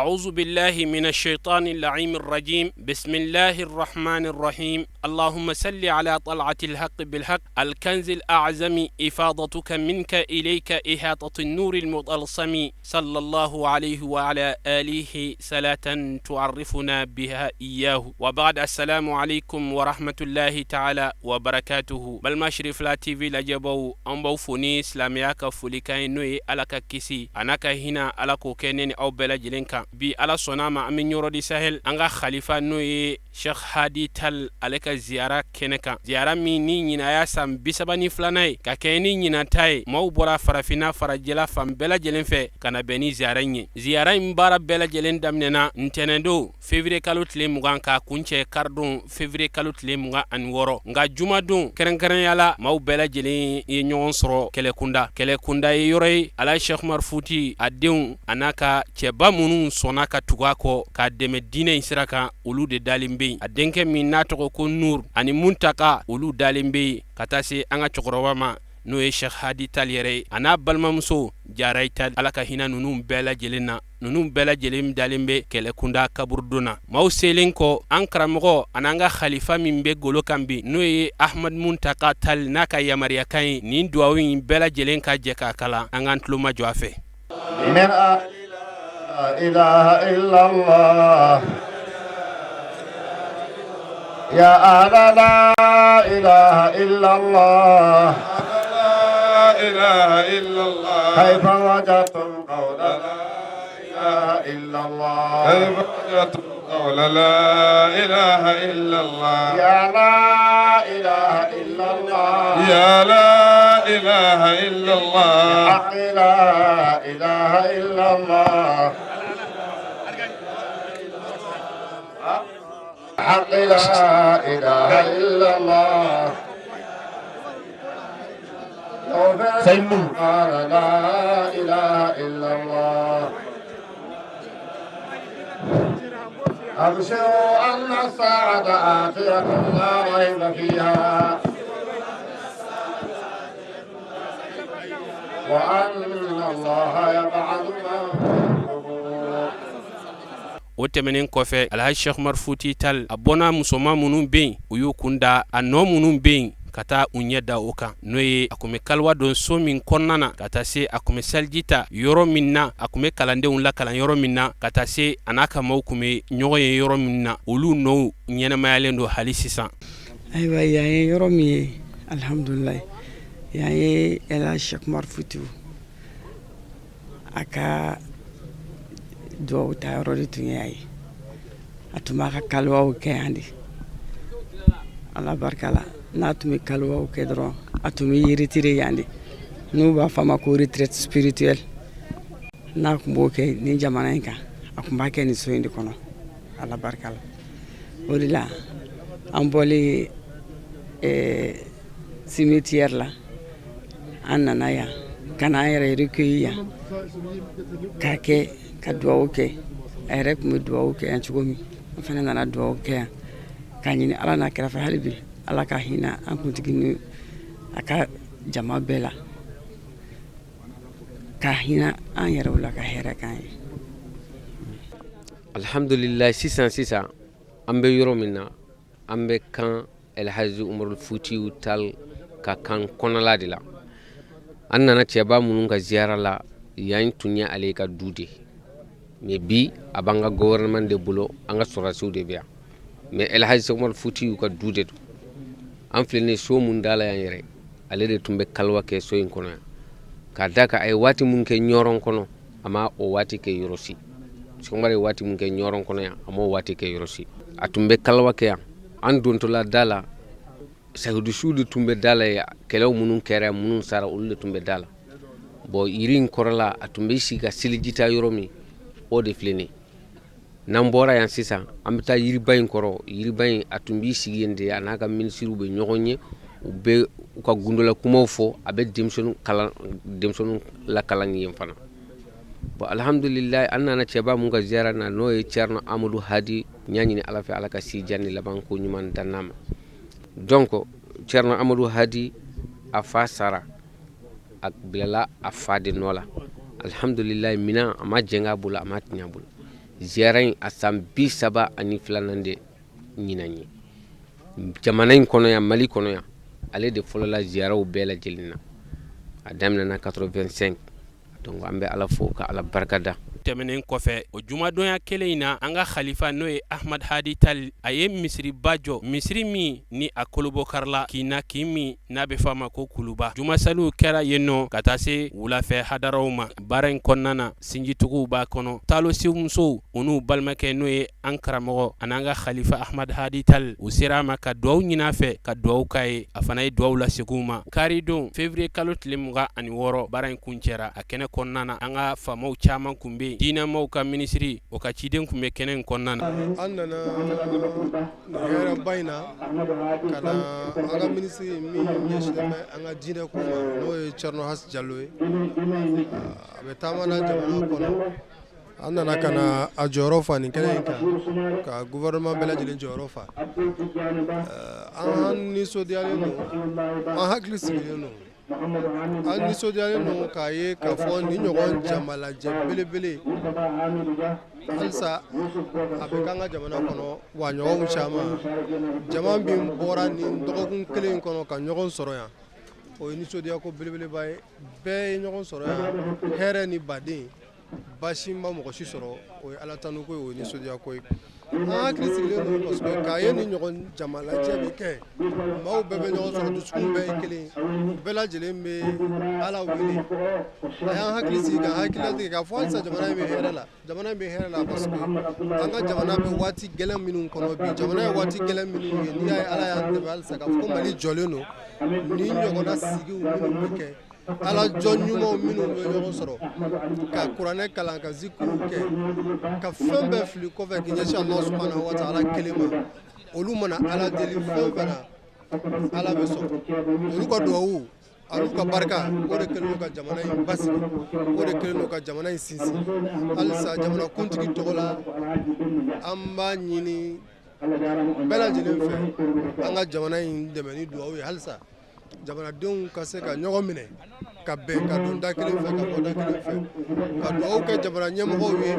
أعوذ بالله من الشيطان اللعين الرجيم. بسم الله الرحمن الرحيم. اللهم صل على طلعة الحق بالحق، الكنز الأعظم، إفاضتك منك إليك إحاطة النور المطلسم، صلى الله عليه وعلى آله صلاة تعرفنا بها إياه، وبعد. السلام عليكم ورحمة الله تعالى وبركاته. Balima Cherifla TV lajɛbaw, an b'aw fo ni silamɛya ka folikan ye, n'o ye Ala ka kisi a n'a ka hinɛ, Ala k'o kɛ ne ni aw bɛɛ lajɛlen kan. Bi, Ala sɔnna a ma, an bɛ Ɲɔrɔ du Sahel, an ka khalifa, n'o ye Sheikh Hadi Tal, ale ka ziyara kɛnɛ kan, ziyara min ni ɲinan y'a san 32nan ye ka kɛ ni ɲinan ta ye. Maaw bɔra farafinna, farajɛla, fan bɛɛ lajɛlen fɛ ka na bɛn ni ziyara in ye. Ziyara in baara bɛɛ lajɛlen daminɛna ntɛnɛndon février kalo tile 20, k'a kuncɛ karidon février kalo tile 26. Nka jumadon kɛrɛnkɛrɛnya la, maaw bɛɛ lajɛlen ye ɲɔgɔn sɔrɔ Kɛlɛkunda. Kɛlɛkunda ye yɔrɔ ye, Alaji Sheikh Umar Futi, a denw a n'a ka cɛba minnu sɔnna ka tugu a kɔ k'a dɛmɛ diinɛ in sira kan, olu de dalen bɛ yen. A denkɛ min n'a tɔgɔ ko Nur ani Muntaka, olu dalen bɛ yen, ka taa se an ka cɛkɔrɔba ma, n'o ye Sheikh Hadi Tal yɛrɛ ye, a n'a balimamuso Jara Tal. Ala ka hinɛ ninnu bɛɛ lajɛlen na. Ninnu bɛɛ lajɛlen dalen bɛ Kɛlɛkunda kaburudon na. Maaw selen kɔ, an karamɔgɔ an'an ka khalifa min bɛ golo kan bi, n'o ye Ahmad Muntaka Tal, n'a ka yamaruyakan ye nin duwawu in bɛɛ lajɛlen ka jɛ k'a kalan, an k'an tulo majɔ a fɛ. إله إلا الله يا أهل لا إله إلا الله لا إله إلا الله كيف وجدتم قول لا إله إلا الله؟ كيف وجدتم قول لا إله إلا الله؟ يا لا إله إلا الله. يا لا إله إلا الله. حق لا إله إلا الله، حق لا إله إلا الله. لو قال لا إله إلا الله. أبشروا أن الساعة آتية لا ريب فيها وأن الله يبعث من في القبور. O tɛmɛnen kɔfɛ, Alhaji Sheikh Umar Futi Tal, a bɔnna musoman minnu bɛ yen, u y'u kun da a nɔ minnu bɛ yen, ka taa u ɲɛ da o kan, n'o ye a kun bɛ kaliwa don so min kɔnɔna na, ka taa se a kun bɛ seliji ta yɔrɔ min na, a kun bɛ kalandenw lakalan yɔrɔ min na, ka taa se a n'a ka maaw kun bɛ ɲɔgɔn ye yɔrɔ min na. Olu nɔw ɲɛnamayalen don hali sisan. Ayiwa, yan ye yɔrɔ min ye, alihamudulilayi, yan ye Elhaji Cheikh Umar Foutiyou a ka duwawu ta yɔrɔ de tun ye a ye. A tun b'a ka kaliwaw kɛ yan de. Ala barika la, n'a tun bɛ kaliwaw kɛ dɔrɔn, a tun bɛ retirer yan de, n'u b'a fɔ a ma ko retraite spirituelle. N'a tun b'o kɛ nin jamana in kan, a tun b'a kɛ nin so in de kɔnɔ. Ala barika la, o de la an bɔlen cimetière la, an nana yan ka na an yɛrɛ recueillir yan k'a kɛ ka duwawu kɛ. A yɛrɛ tun bɛ duwawu kɛ yan cogo min, an fana nana duwawu kɛ yan k'a ɲini Ala n'a kira fɛ hali bi, Ala ka hinɛ an kuntigi ni a ka jama bɛɛ la, ka hinɛ an yɛrɛw la, ka hɛrɛ k'an ye. Alhamdulilayi, sisan sisan an bɛ yɔrɔ min na, an bɛ kan Elhaji Umaru Futiyu Tal ka kan kɔnɔla de la. An nana cɛba minnu ka ziyara la, yan tun ye ale ka du de, mais bi a b'an ka gouvernement de bolo, an ka sɔrɔdasiw de bɛ yan, mais Elhaji Umaru Futiyu ka du de don. An filɛ nin so mun da la yan yɛrɛ, ale de tun bɛ kaliwa kɛ so in kɔnɔ yan. K'a da kan a ye waati mun kɛ Ɲɔrɔn kɔnɔ, a ma o waati kɛ yɔrɔ si. Sɛki ye waati mun kɛ Ɲɔrɔn kɔnɔ yan, a m'o waati kɛ yɔrɔ si. A tun bɛ kaliwa kɛ yan. An dontɔla da la, sayidusuw de tun bɛ da la yan. Kɛlɛw minnu kɛra, minnu sara, olu de tun bɛ da la. Bon, yiri in kɔrɔla, a tun bɛ sigi ka seliji ta yɔrɔ min, o de filɛ nin. N'an bɔra yan sisan, an bɛ taa yiriba in kɔrɔ. Yiriba in, a tun b'i sigi yen de, a n'a ka minisiriw bɛ ɲɔgɔn ye, u bɛ u ka gundola kumaw fɔ, a bɛ denmisɛnninw kalan, denmisɛnninw lakalan yen fana. Bon, alhamdulilayi, an nana cɛba mun ka ziyara na, n'o ye Cɛrino Amadu Hadi. N y'a ɲini Ala fɛ, Ala ka si jan ni laban ko ɲuman dan n'a ma. Donc Cɛrino Amadu Hadi, a fa sara, a bilala a fa de nɔ la. Alhamdulilayi, minan a ma jɛng'a bolo, a ma tiɲɛ a bolo. Ziyara in a san 32nan de ɲinan ye jamana in kɔnɔ yan, Mali kɔnɔ yan. Ale de fɔlɔla ziyaraw bɛɛ lajɛlen na. A daminɛna 85. Donc an bɛ Ala fo ka Ala barikada. Tɛmɛnen kɔfɛ, o jumadonya kelen in na, an ka khalifa, n'o ye Ahmad Hadi Tal, a ye misiriba jɔ, misiri min ni a kolobɔkarila kin na, kin min n'a bɛ f'a ma ko Kuluba. Jumasaliw kɛra yen nɔ ka taa se wulafɛ hadaraw ma. Baara in kɔnɔna na, sinjituguw b'a kɔnɔ, talosimusow, u n'u balimakɛ, n'o ye an karamɔgɔ ani an ka khalifa Ahmad Hadi Tal, u sera a ma ka dugawu ɲini a fɛ, ka dugawu k'a ye. A fana ye dugawu lasegin u ma. Karidon, février kalo tile 26, baara in kuncɛra. A kɛnɛ kɔnɔna na, an ka faamaw caman tun bɛ yen, diinɛmaw ka minisiri, o ka ciden tun bɛ kɛnɛ in kɔnɔna na. An nana nin hɛrɛba in na ka na an ka minisiri min ɲɛsinnen bɛ an ka diinɛ ko ma, n'o ye Thierno Hass Diallo ye, a bɛ taama na jamana kɔnɔ. An nana ka na a jɔyɔrɔ fa nin kɛnɛ in kan, ka gouvernement bɛɛ lajɛlen jɔyɔrɔ fa. An nisɔndiyalen don, an hakili sigilen don, an nisɔndiyalen don k'a ye k'a fɔ nin ɲɔgɔn jamalajɛ belebele halisa a bɛ k'an ka jamana kɔnɔ. Wa ɲɔgɔnw caman, jama min bɔra nin dɔgɔkun kelen in kɔnɔ ka ɲɔgɔn sɔrɔ yan, o ye nisɔndiya ko belebeleba ye. Bɛɛ ye ɲɔgɔn sɔrɔ yan, hɛrɛ ni baden, baasi ma mɔgɔ si sɔrɔ. O ye Ala tanu ko ye, o ye nisɔndiya ko ye. An hakili sigilen don parce que k'a ye ni ɲɔgɔn jamalajɛ bɛ kɛ, maaw bɛɛ bɛ ɲɔgɔn sɔrɔ, dusukun bɛɛ ye kelen, bɛɛ lajɛlen bɛ Ala wele. A y'an hakili sigi, k'an hakili latigɛ k'a fɔ halisa jamana in bɛ hɛrɛ la, jamana in bɛ hɛrɛ la, parce que an ka jamana bɛ waati gɛlɛn minnu kɔnɔ bi, jamana ye waati gɛlɛn minnu ye, n'i y'a ye Ala y'an dɛmɛ halisa k'a fɔ ko Mali jɔlen don, nin ɲɔgɔnna sigiw minnu bɛ kɛ, Ala jɔn ɲumanw minnu bɛ ɲɔgɔn sɔrɔ ka kuranɛ kalan, ka zikuru kɛ, ka fɛn bɛɛ fili kɔfɛ k'i ɲɛsin Allah subahanahu wa taala kelen ma, olu mana Ala deli fɛn fɛn na, Ala bɛ sɔn. Olu ka duwawu an'u ka barika, o de kɛlen don ka jamana in basigi, o de kɛlen don ka jamana in sinsin halisa. Jamana kuntigi tɔgɔ la, an b'a ɲini bɛɛ lajɛlen fɛ, an ka jamana in dɛmɛ ni duwawu ye halisa, jamanadenw ka se ka ɲɔgɔn minɛ, ka bɛn, ka don da kelen fɛ, ka bɔ da kelen fɛ, ka dugawu kɛ jamana ɲɛmɔgɔw ye.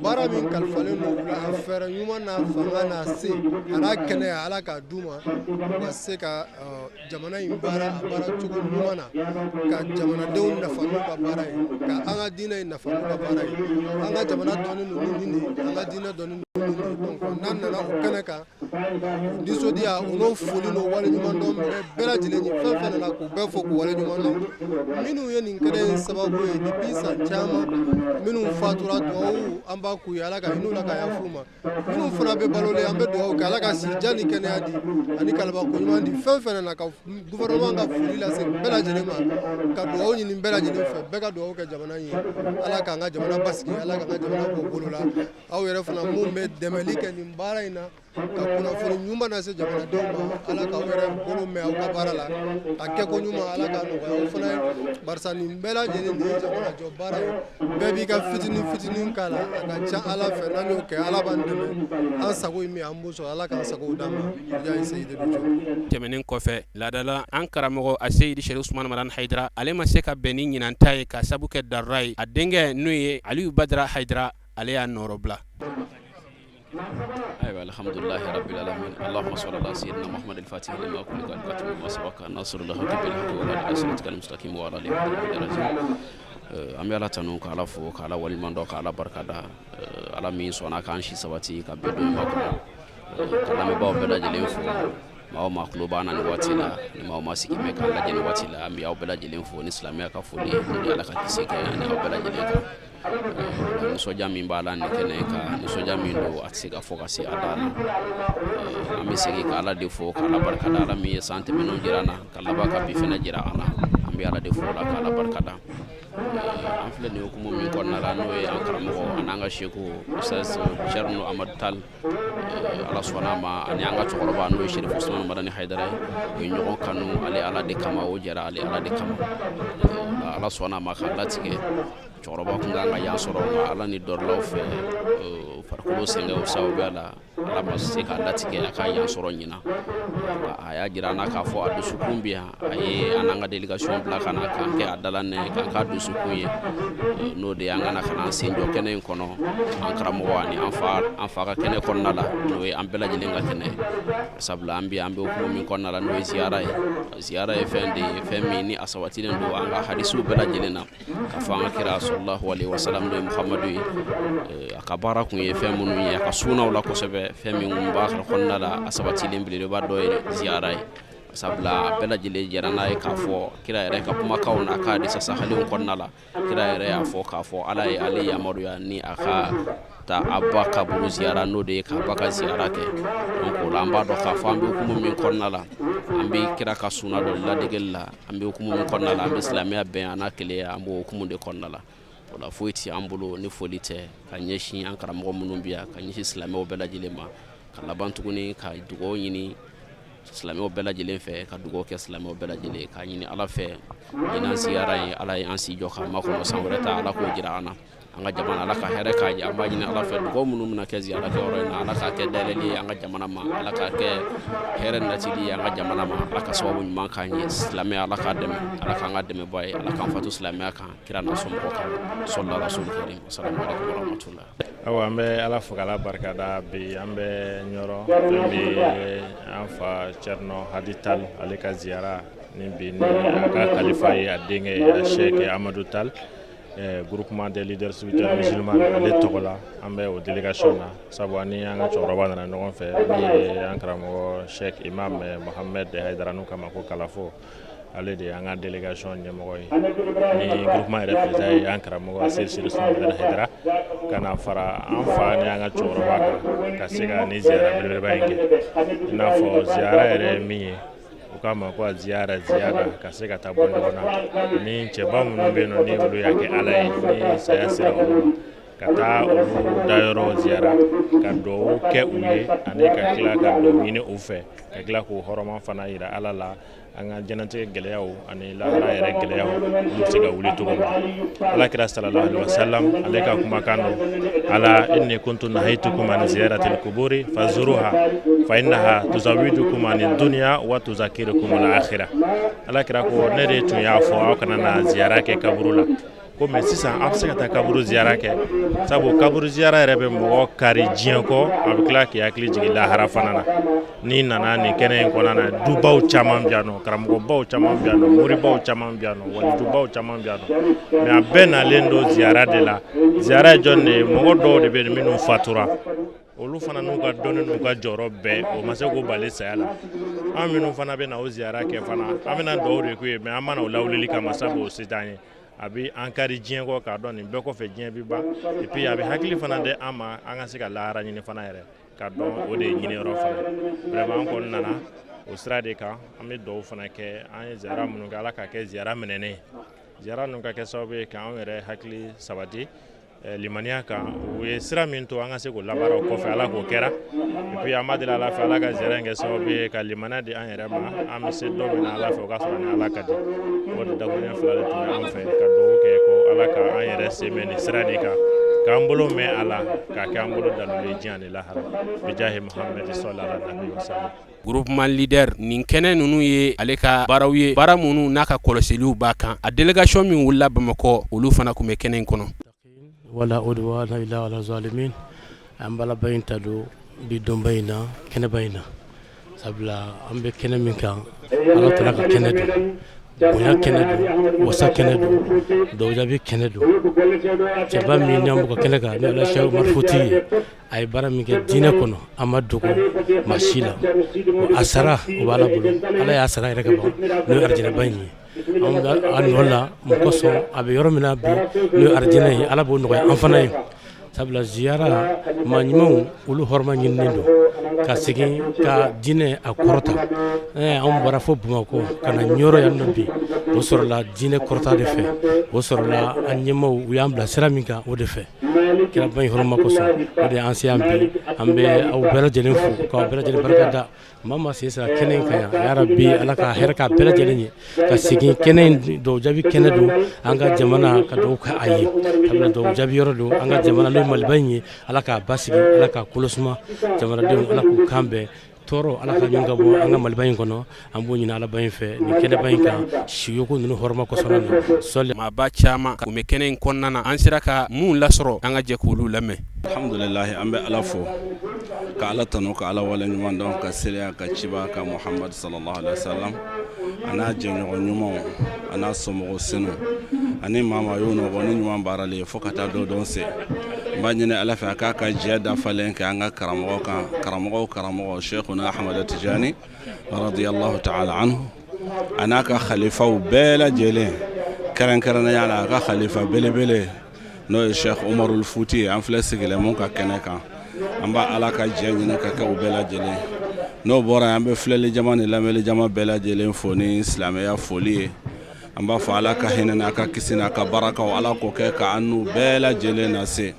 Baara min kalifalen don u la, a fɛɛrɛ ɲuman n'a fanga n'a se a n'a kɛnɛya, Ala k'a d'u ma, u ka se ka jamana in baara a baara cogo ɲuman na, ka jamanadenw nafa n'u ka baara ye, ka an ka diinɛ in nafa n'u ka baara ye. An ka jamana dɔnnen don ni nin de ye, an ka diinɛ dɔnnen don ni nin de ye. Donc n'an nana o kɛnɛ kan, nisɔndiya o n'o foli n'o waleɲumandɔn bɛɛ bɛɛ lajɛlen ye, fɛn fɛn nana, k'u bɛɛ fo k'u waleɲuman dɔn. Minnu ye nin kɛnɛ in sababu ye depuis san caman, minnu fatura, dugawu an b'a k'u ye, Ala ka hinɛ u la, ka yafa u ma. Minnu fana bɛ balolen, an bɛ dugawu kɛ, Ala ka si jan ni kɛnɛya di ani kalaba ko ɲuman di. Fɛn fɛn nana, ka gouvernement ka foli lase bɛɛ lajɛlen ma, ka dugawu ɲini bɛɛ lajɛlen fɛ, bɛɛ ka dugawu kɛ jamana in ye. Ala k'an ka jamana basigi, Ala k'an ka jamana bɔ bolo la. Aw yɛrɛ fana minnu bɛ dɛmɛli kɛ nin baara in na, ka kunnafoni ɲuman lase jamanadenw ma, Ala k'aw yɛrɛ bolo mɛn aw ka baara la, a kɛko ɲuman, Ala k'a nɔgɔya aw fana ye, barisa nin bɛɛ lajɛlen nin ye jamana jɔ baara ye. Bɛɛ b'i ka fitinin fitinin k'a la. A ka ca Ala fɛ, n'an y'o kɛ, Ala b'an dɛmɛ. An sago ye min ye, an b'o sɔrɔ. Ala k'an sagow d'an ma. Diya Seyidi. Tɛmɛnen kɔfɛ, laadala an karamɔgɔ a Seyidi Sɛrifu Usumani Madani Hayidara, ale ma se ka bɛn ni ɲinan ta ye ka sabu kɛ darura ye. A denkɛ, n'o ye Aliyu Badara Hayidara, ale y'a nɔrɔ bila. Ayiwa, alhamdulilahi rabbil alamin. Allahumma salli ala sayyidina Muhammad al-fatih lima ughliqa wal-khatim lima sabaqa nasirul haqqi bil haqqi wa ala siratikal mustaqim wa ala alihi. An bɛ Ala tanu, ka Ala fo, ka Ala waleɲuman dɔn, ka Ala barikada, Ala min sɔnna k'an si sabati ka bɛn don in ma kɔnɔ, ka lamɛnbaaw bɛɛ lajɛlen fo. Maa o maa tulo b'an na nin waati la, ni maa o maa sigi bɛ k'an lajɛ nin waati la, an bɛ aw bɛɛ lajɛlen fo ni silamɛya ka foli ye. Ni Ala ka kisi kɛ ani aw bɛɛ lajɛlen kan. Nisɔndiya min b'a la nin kɛnɛ kan, nisɔndiya min don, a tɛ se ka fɔ ka se a dan na. An bɛ segin ka Ala de fo, ka Ala barikada, Ala min ye san tɛmɛnenw jira an na, ka laban ka bi fɛnɛ jira an na. An bɛ Ala de fo o la, ka Ala barikada. An filɛ nin hukumu min kɔnɔna la, n'o ye an karamɔgɔ ani an ka seku Ustaz Thierno Amadu Tall, Ala sɔnna a ma, ani an ka cɛkɔrɔba, n'o ye Sɛrifu Usumani Madani Hayidara ye, u ye ɲɔgɔn kanu ale Ala de kama, o jɛra ale Ala de kama. Ala sɔnna a ma k'a latigɛ. Cɛkɔrɔba tun kan ka yan sɔrɔ, nka Ala ni dɔrilaw fɛ, farikolo sɛgɛnw sababuya la, Ala ma se k'a latigɛ a ka yan sɔrɔ ɲinan. A y'a jira an na k'a fɔ a dusukun bi yan. A ye an n'an ka délégation bila ka na k'an kɛ a dalanɛ, k'an k'a dusukun ye. N'o de ye an ka na ka na an sen jɔ kɛnɛ in kɔnɔ, an karamɔgɔ ani an fa, an fa ka kɛnɛ kɔnɔna la, n'o ye an bɛɛ lajɛlen ka kɛnɛ ye. Sabula an bi an bɛ hukumu min kɔnɔna la, n'o ye ziyara ye. Ziyara ye fɛn de ye, fɛn min ni a sabatilen don an ka hadisiw bɛɛ lajɛlen na, k'a fɔ an ka kira sallallahu alaihi wasallam, n'o ye Muhamadu ye, a ka baara kun ye fɛn minnu ye a ka sunaw la kosɛbɛ. Fɛn min kun b'a kɔnɔna la, a sabatilen belebeleba dɔ ye ziyara ye. Sabula a bɛɛ lajɛlen jɛra n'a ye k'a fɔ kira yɛrɛ ka kumakanw n'a ka hadisa sahalenw kɔnɔna la, kira yɛrɛ y'a fɔ k'a fɔ Ala ye ale yamaruya ni a ka taa a ba kaburu ziyara, n'o de ye k'a ba ka ziyara kɛ. Donc o la, an b'a dɔn k'a fɔ an bɛ hukumu min kɔnɔna la, an bɛ kira ka suna dɔ ladegeli la. An bɛ hukumu min kɔnɔna la, an bɛ silamɛya bɛn a n'a kelenya, an b'o hukumu de kɔnɔna la. O la, foyi tɛ an bolo ni foli tɛ ka ɲɛsin an karamɔgɔ minnu bi yan, ka ɲɛsin silamɛw bɛɛ lajɛlen ma, ka laban tuguni ka dugawu ɲini silamɛw bɛɛ lajɛlen fɛ, ka dugawu kɛ silamɛw bɛɛ lajɛlen, k'a ɲini Ala fɛ, ɲinan ziyara ye, Ala ye an si jɔ k'an makɔnɔ san wɛrɛ ta, Ala k'o jira an na. An ka jamana, Ala ka hɛrɛ k'a ɲɛ. An b'a ɲini Ala fɛ, dugawu minnu bɛna kɛ ziyara kɛyɔrɔ in na, Ala k'a kɛ dayɛlɛli ye an ka jamana ma, Ala k'a kɛ hɛrɛ natili ye an ka jamana ma, Ala ka sababu ɲuman k'an ye. Silamɛya, Ala k'a dɛmɛ, Ala k'an ka dɛmɛbaa ye, Ala k'an fatu silamɛya kan, kira n'a somɔgɔw kan. Sɔlila rasul karim. Assalamu alaikum warahmatullah. Awa, an bɛ Ala fo k'Ala barikada. Bi an bɛ Ɲɔrɔ, fɛn min ye an fa Cɛrinɔ Hadi Tal, ale ka ziyara ni bi, ni a ka kalifa ye a denkɛ Cheikh Amadu Tal, groupement des leaders spirituels musulmans, ale tɔgɔ la an bɛ o délégation na. Sabu ani an ka cɛkɔrɔba nana ɲɔgɔn fɛ, min ye an karamɔgɔ Cheikh Imam Mohamed Haidara, n'u k'a ma ko Kalafo, ale de y'an ka délégation ɲɛmɔgɔ ye, ni groupement yɛrɛ président ye an karamɔgɔ Seyid Chérif Usmane Haidara, ka na fara an fa ni an ka cɛkɔrɔba kan ka se ka ni ziyara belebeleba in kɛ. I n'a fɔ ziyara yɛrɛ ye min ye, u k'a ma ko a ziyara ziyara, ka se ka taa bɔ ɲɔgɔn na ni cɛba minnu bɛ yen nɔ, ni olu y'a kɛ Ala ye, ni saya sera olu ma, ka taa olu dayɔrɔ ziyara, ka dugawu kɛ u ye, ani ka tila ka dugawu ɲini u fɛ, ka tila k'u hɔrɔma fana yira Ala la, an ka diɲɛnatigɛ gɛlɛyaw ani lahara yɛrɛ gɛlɛyaw, olu bɛ se ka wuli cogo min. Ala kira sallallahu alaihi wasallam, ale ka kumakan don: ala inni kuntu nahaytukum an ziyaratil kuburi fazuruha fa innaha tuzawidukum an dunya wa tuzakirukum al akhirah. Ala kira ko ne de tun y'a fɔ aw kana na ziyara kɛ kaburu la, ko mais sisan aw bɛ se ka taa kaburu ziyara kɛ, sabu kaburu ziyara yɛrɛ bɛ mɔgɔ kari diɲɛ kɔ, a bɛ tila k'i hakili jigin lahara fana na. N'i nana nin kɛnɛ in kɔnɔna na, dubaw caman bɛ yan nɔ, karamɔgɔbaw caman bɛ yan nɔ, moribaw caman bɛ yan nɔ, walijubaw caman bɛ yan nɔ, mais a bɛɛ nalen don ziyara de la. Ziyara ye jɔn de ye? Mɔgɔ dɔw de bɛ yen minnu fatura, olu fana n'u ka dɔnni n'u ka jɔyɔrɔ bɛɛ, o ma se k'u bali saya la. An minnu fana bɛ na o ziyara kɛ fana, an bɛna dugawu de k'u ye, mais an ma na o lawulili kama, sabu o se t'an ye. A bɛ an kari diɲɛ kɔ, k'a dɔn nin bɛɛ kɔfɛ diɲɛ bɛ ban, et puis a bɛ hakili fana di an ma, an ka se ka lahara ɲini fana yɛrɛ, ka dɔn o de ye ɲini yɔrɔ fana. Vraiment, an kɔni nana o sira de kan. An bɛ dugawu fana kɛ, an ye ziyara minnu kɛ, Ala k'a kɛ ziyara minɛnen ye, ziyara ninnu ka kɛ sababu ye k'anw yɛrɛ hakili sabati limaniya kan. U ye sira min to, an ka se k'o labaara o kɔfɛ, Ala k'o kɛra. Et puis an b'a deli Ala fɛ, Ala ka ziyara in kɛ sababu ye ka limaniya di an yɛrɛ ma. An bɛ se don min na Ala fɛ, o ka sɔrɔ ni Ala ka di. O de dakuruɲɛ fila de tun bɛ an fɛ, ka dugawu kɛ ko Ala ka an yɛrɛ sen mɛn nin sira de kan, k'an bolo mɛn a la, k'a kɛ an bolo dalilu ye diɲɛ ani lahara, bijahi Muhamadi sallallahu alaihi wasallam. Groupement leader, nin kɛnɛ ninnu ye ale ka baaraw ye, baara minnu n'a ka kɔlɔsiliw b'a kan. A délégation min wulila Bamakɔ, olu fana tun bɛ kɛnɛ in kɔnɔ. Wala udwana illa ala zalimin. An b'Alaba in ta don bi donba in na, kɛnɛba in na, sabula an bɛ kɛnɛ min kan, Ala tala ka kɛnɛ don, bonya kɛnɛ don, wasa kɛnɛ don, dɔwjaabi kɛnɛ don. Cɛba min n'an b'o ka kɛnɛ kan, ni Ala Sɛki Umaru Futi ye, a ye baara min kɛ diinɛ kɔnɔ, a ma dogo maa si la. A sara o b'Ala bolo, Ala y'a sara yɛrɛ ka ban, n'o ye arijinɛba in ye. Anw a nɔ la mun kosɔn, a bɛ yɔrɔ min na bi, n'o ye arijinɛ ye, Ala b'o nɔgɔya an fana ye. Sabula ziyara maa ɲumanw olu hɔrɔma ɲininen don ka segin ka diinɛ a kɔrɔta. Anw bɔra fo Bamakɔ ka na Ɲɔrɔ yan nɔ bi, o sɔrɔla diinɛ kɔrɔta de fɛ, o sɔrɔla an ɲɛmaaw u y'an bila sira min kan o de fɛ. Kiraba in hɔrɔma kosɔn, o de y'an se yan bi. An bɛ aw bɛɛ lajɛlen fo k'aw bɛɛ lajɛlen barika da. Maa maa sen sera kɛnɛ in kan yan, yarabi Ala ka hɛrɛ k'a bɛɛ lajɛlen ye, ka segin kɛnɛ in dugawu jaabi kɛnɛ don an ka jamana ka dugawu kɛ a ye. Sabula dugawu jaabi yɔrɔ don an ka jamana, n'o ye Maliba in ye. Ala k'a basigi, Ala k'a kolo suma, jamanadenw Ala k'u kan bɛn, tɔɔrɔ Ala ka ɲɔgɔn ka bɔ an ka Maliba in kɔnɔ. An b'o ɲini Alaba in fɛ nin kɛnɛba in kan, siyoko ninnu hɔrɔma kosɔn na sɔli. Maaba caman tun bɛ kɛnɛ in kɔnɔna na, an sera ka mun lasɔrɔ, an ka jɛ k'olu lamɛn. Alhamdulilahi, an bɛ Ala fo ka Ala tanu ka Ala waleɲuman dɔn, ka seereya ka ciba ka Muhamadu sallallahu alaihi wasallam, a n'a jɛɲɔgɔn ɲumanw, a n'a somɔgɔw senu, ani maa maa y'o nɔbɔ ni ɲuman baarali ye fo ka taa don don se. N b'a ɲini Ala fɛ a k'a ka jɛ dafalen kɛ an ka karamɔgɔ kan, karamɔgɔw karamɔgɔ Sɛkuna Ahamada Tijani radiyallahu ta'ala anhu, a n'a ka khalifaw bɛɛ lajɛlen, kɛrɛnkɛrɛnnenya la a ka khalifa belebele n'o ye Sheikh Umarul Futi ye, an filɛ sigilen mun ka kɛnɛ kan. An b'a Ala ka jɛ ɲini ka kɛ u bɛɛ lajɛlen. N'o bɔra yen, an bɛ filɛli jama ni lamɛnli jama bɛɛ lajɛlen fo ni silamɛya foli ye. An b'a fɔ Ala ka hinɛ n'a ka kisi n'a ka barakaw, Ala k'o kɛ ka an n'u bɛɛ lajɛlen nase.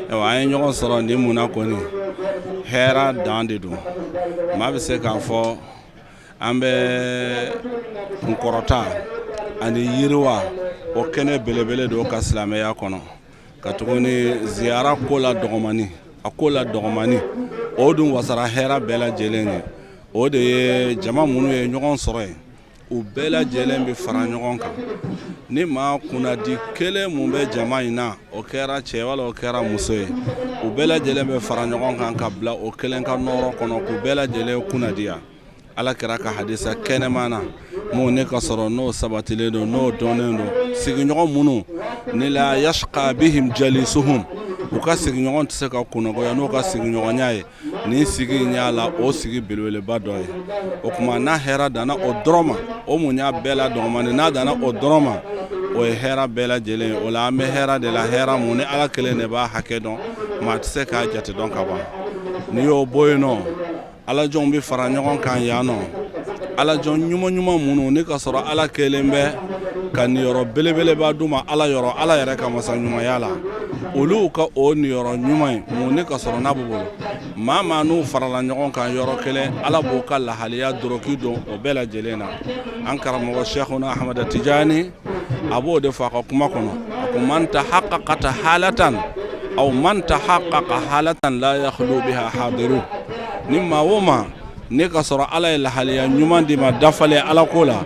Ayiwa, an ye ɲɔgɔn sɔrɔ nin mun na kɔni, hɛra dan de don. Maa bɛ se k'a fɔ an bɛ kunkɔrɔta ani yiriwa o kɛnɛ belebele don ka silamɛya kɔnɔ, ka tuguni ziyara ko la dɔgɔmani, a ko la dɔgɔmani o dun wasara hɛra bɛɛ lajɛlen ye. O de ye jama minnu ye ɲɔgɔn sɔrɔ yen, u bɛɛ lajɛlen bɛ fara ɲɔgɔn kan. Ni maa kunnadi kelen mun bɛ jama in na, o kɛra cɛ wala o kɛra muso ye, u bɛɛ lajɛlen bɛ fara ɲɔgɔn kan ka bila o kelen ka nɔɔrɔ kɔnɔ, k'u bɛɛ lajɛlen kunnadiya. Ala kira ka hadisa kɛnɛman na mun ne ka sɔrɔ n'o sabatilen don, n'o dɔnnen don, sigiɲɔgɔn minnu ni la yashqa bihim jalisuhum, u ka sigiɲɔgɔn tɛ se ka kunnagoya n'u ka sigiɲɔgɔnya ye. Nin sigi in y'a la o sigi belebeleba dɔ ye. O tuma n'a hɛra danna o dɔrɔn ma, o mun y'a bɛɛ la dɔgɔmani, n'a danna o dɔrɔn ma, o ye hɛra bɛɛ lajɛlen ye. O la an bɛ hɛra de la, hɛra mun ni Ala kelen de b'a hakɛ dɔn, maa tɛ se k'a jate dɔn ka ban. N'i y'o bɔ yen nɔ, alajɔnw bɛ fara ɲɔgɔn kan yan nɔ, alajɔn ɲuman ɲuman minnu ni ka sɔrɔ Ala kelen bɛ ka niyɔrɔ belebeleba d'u ma Ala yɔrɔ, Ala yɛrɛ ka masa ɲumanya la, olu ka o niyɔrɔ ɲuman ye mun ni ka sɔrɔ n'a b'u bolo. Maa maa n'u farala ɲɔgɔn kan yɔrɔ kelen, Ala b'o ka lahaliya doroki don o bɛɛ lajɛlen na. An karamɔgɔ Sɛkuna Ahamada Tijani a b'o de fɔ a ka kuma kɔnɔ, a ko man tahaqqaqata halatan aw man tahaqqaqa halatan la yakhlu biha hadiru. Ni maa o maa ne ka sɔrɔ Ala ye lahaliya ɲuman d'i ma dafalen Ala ko la,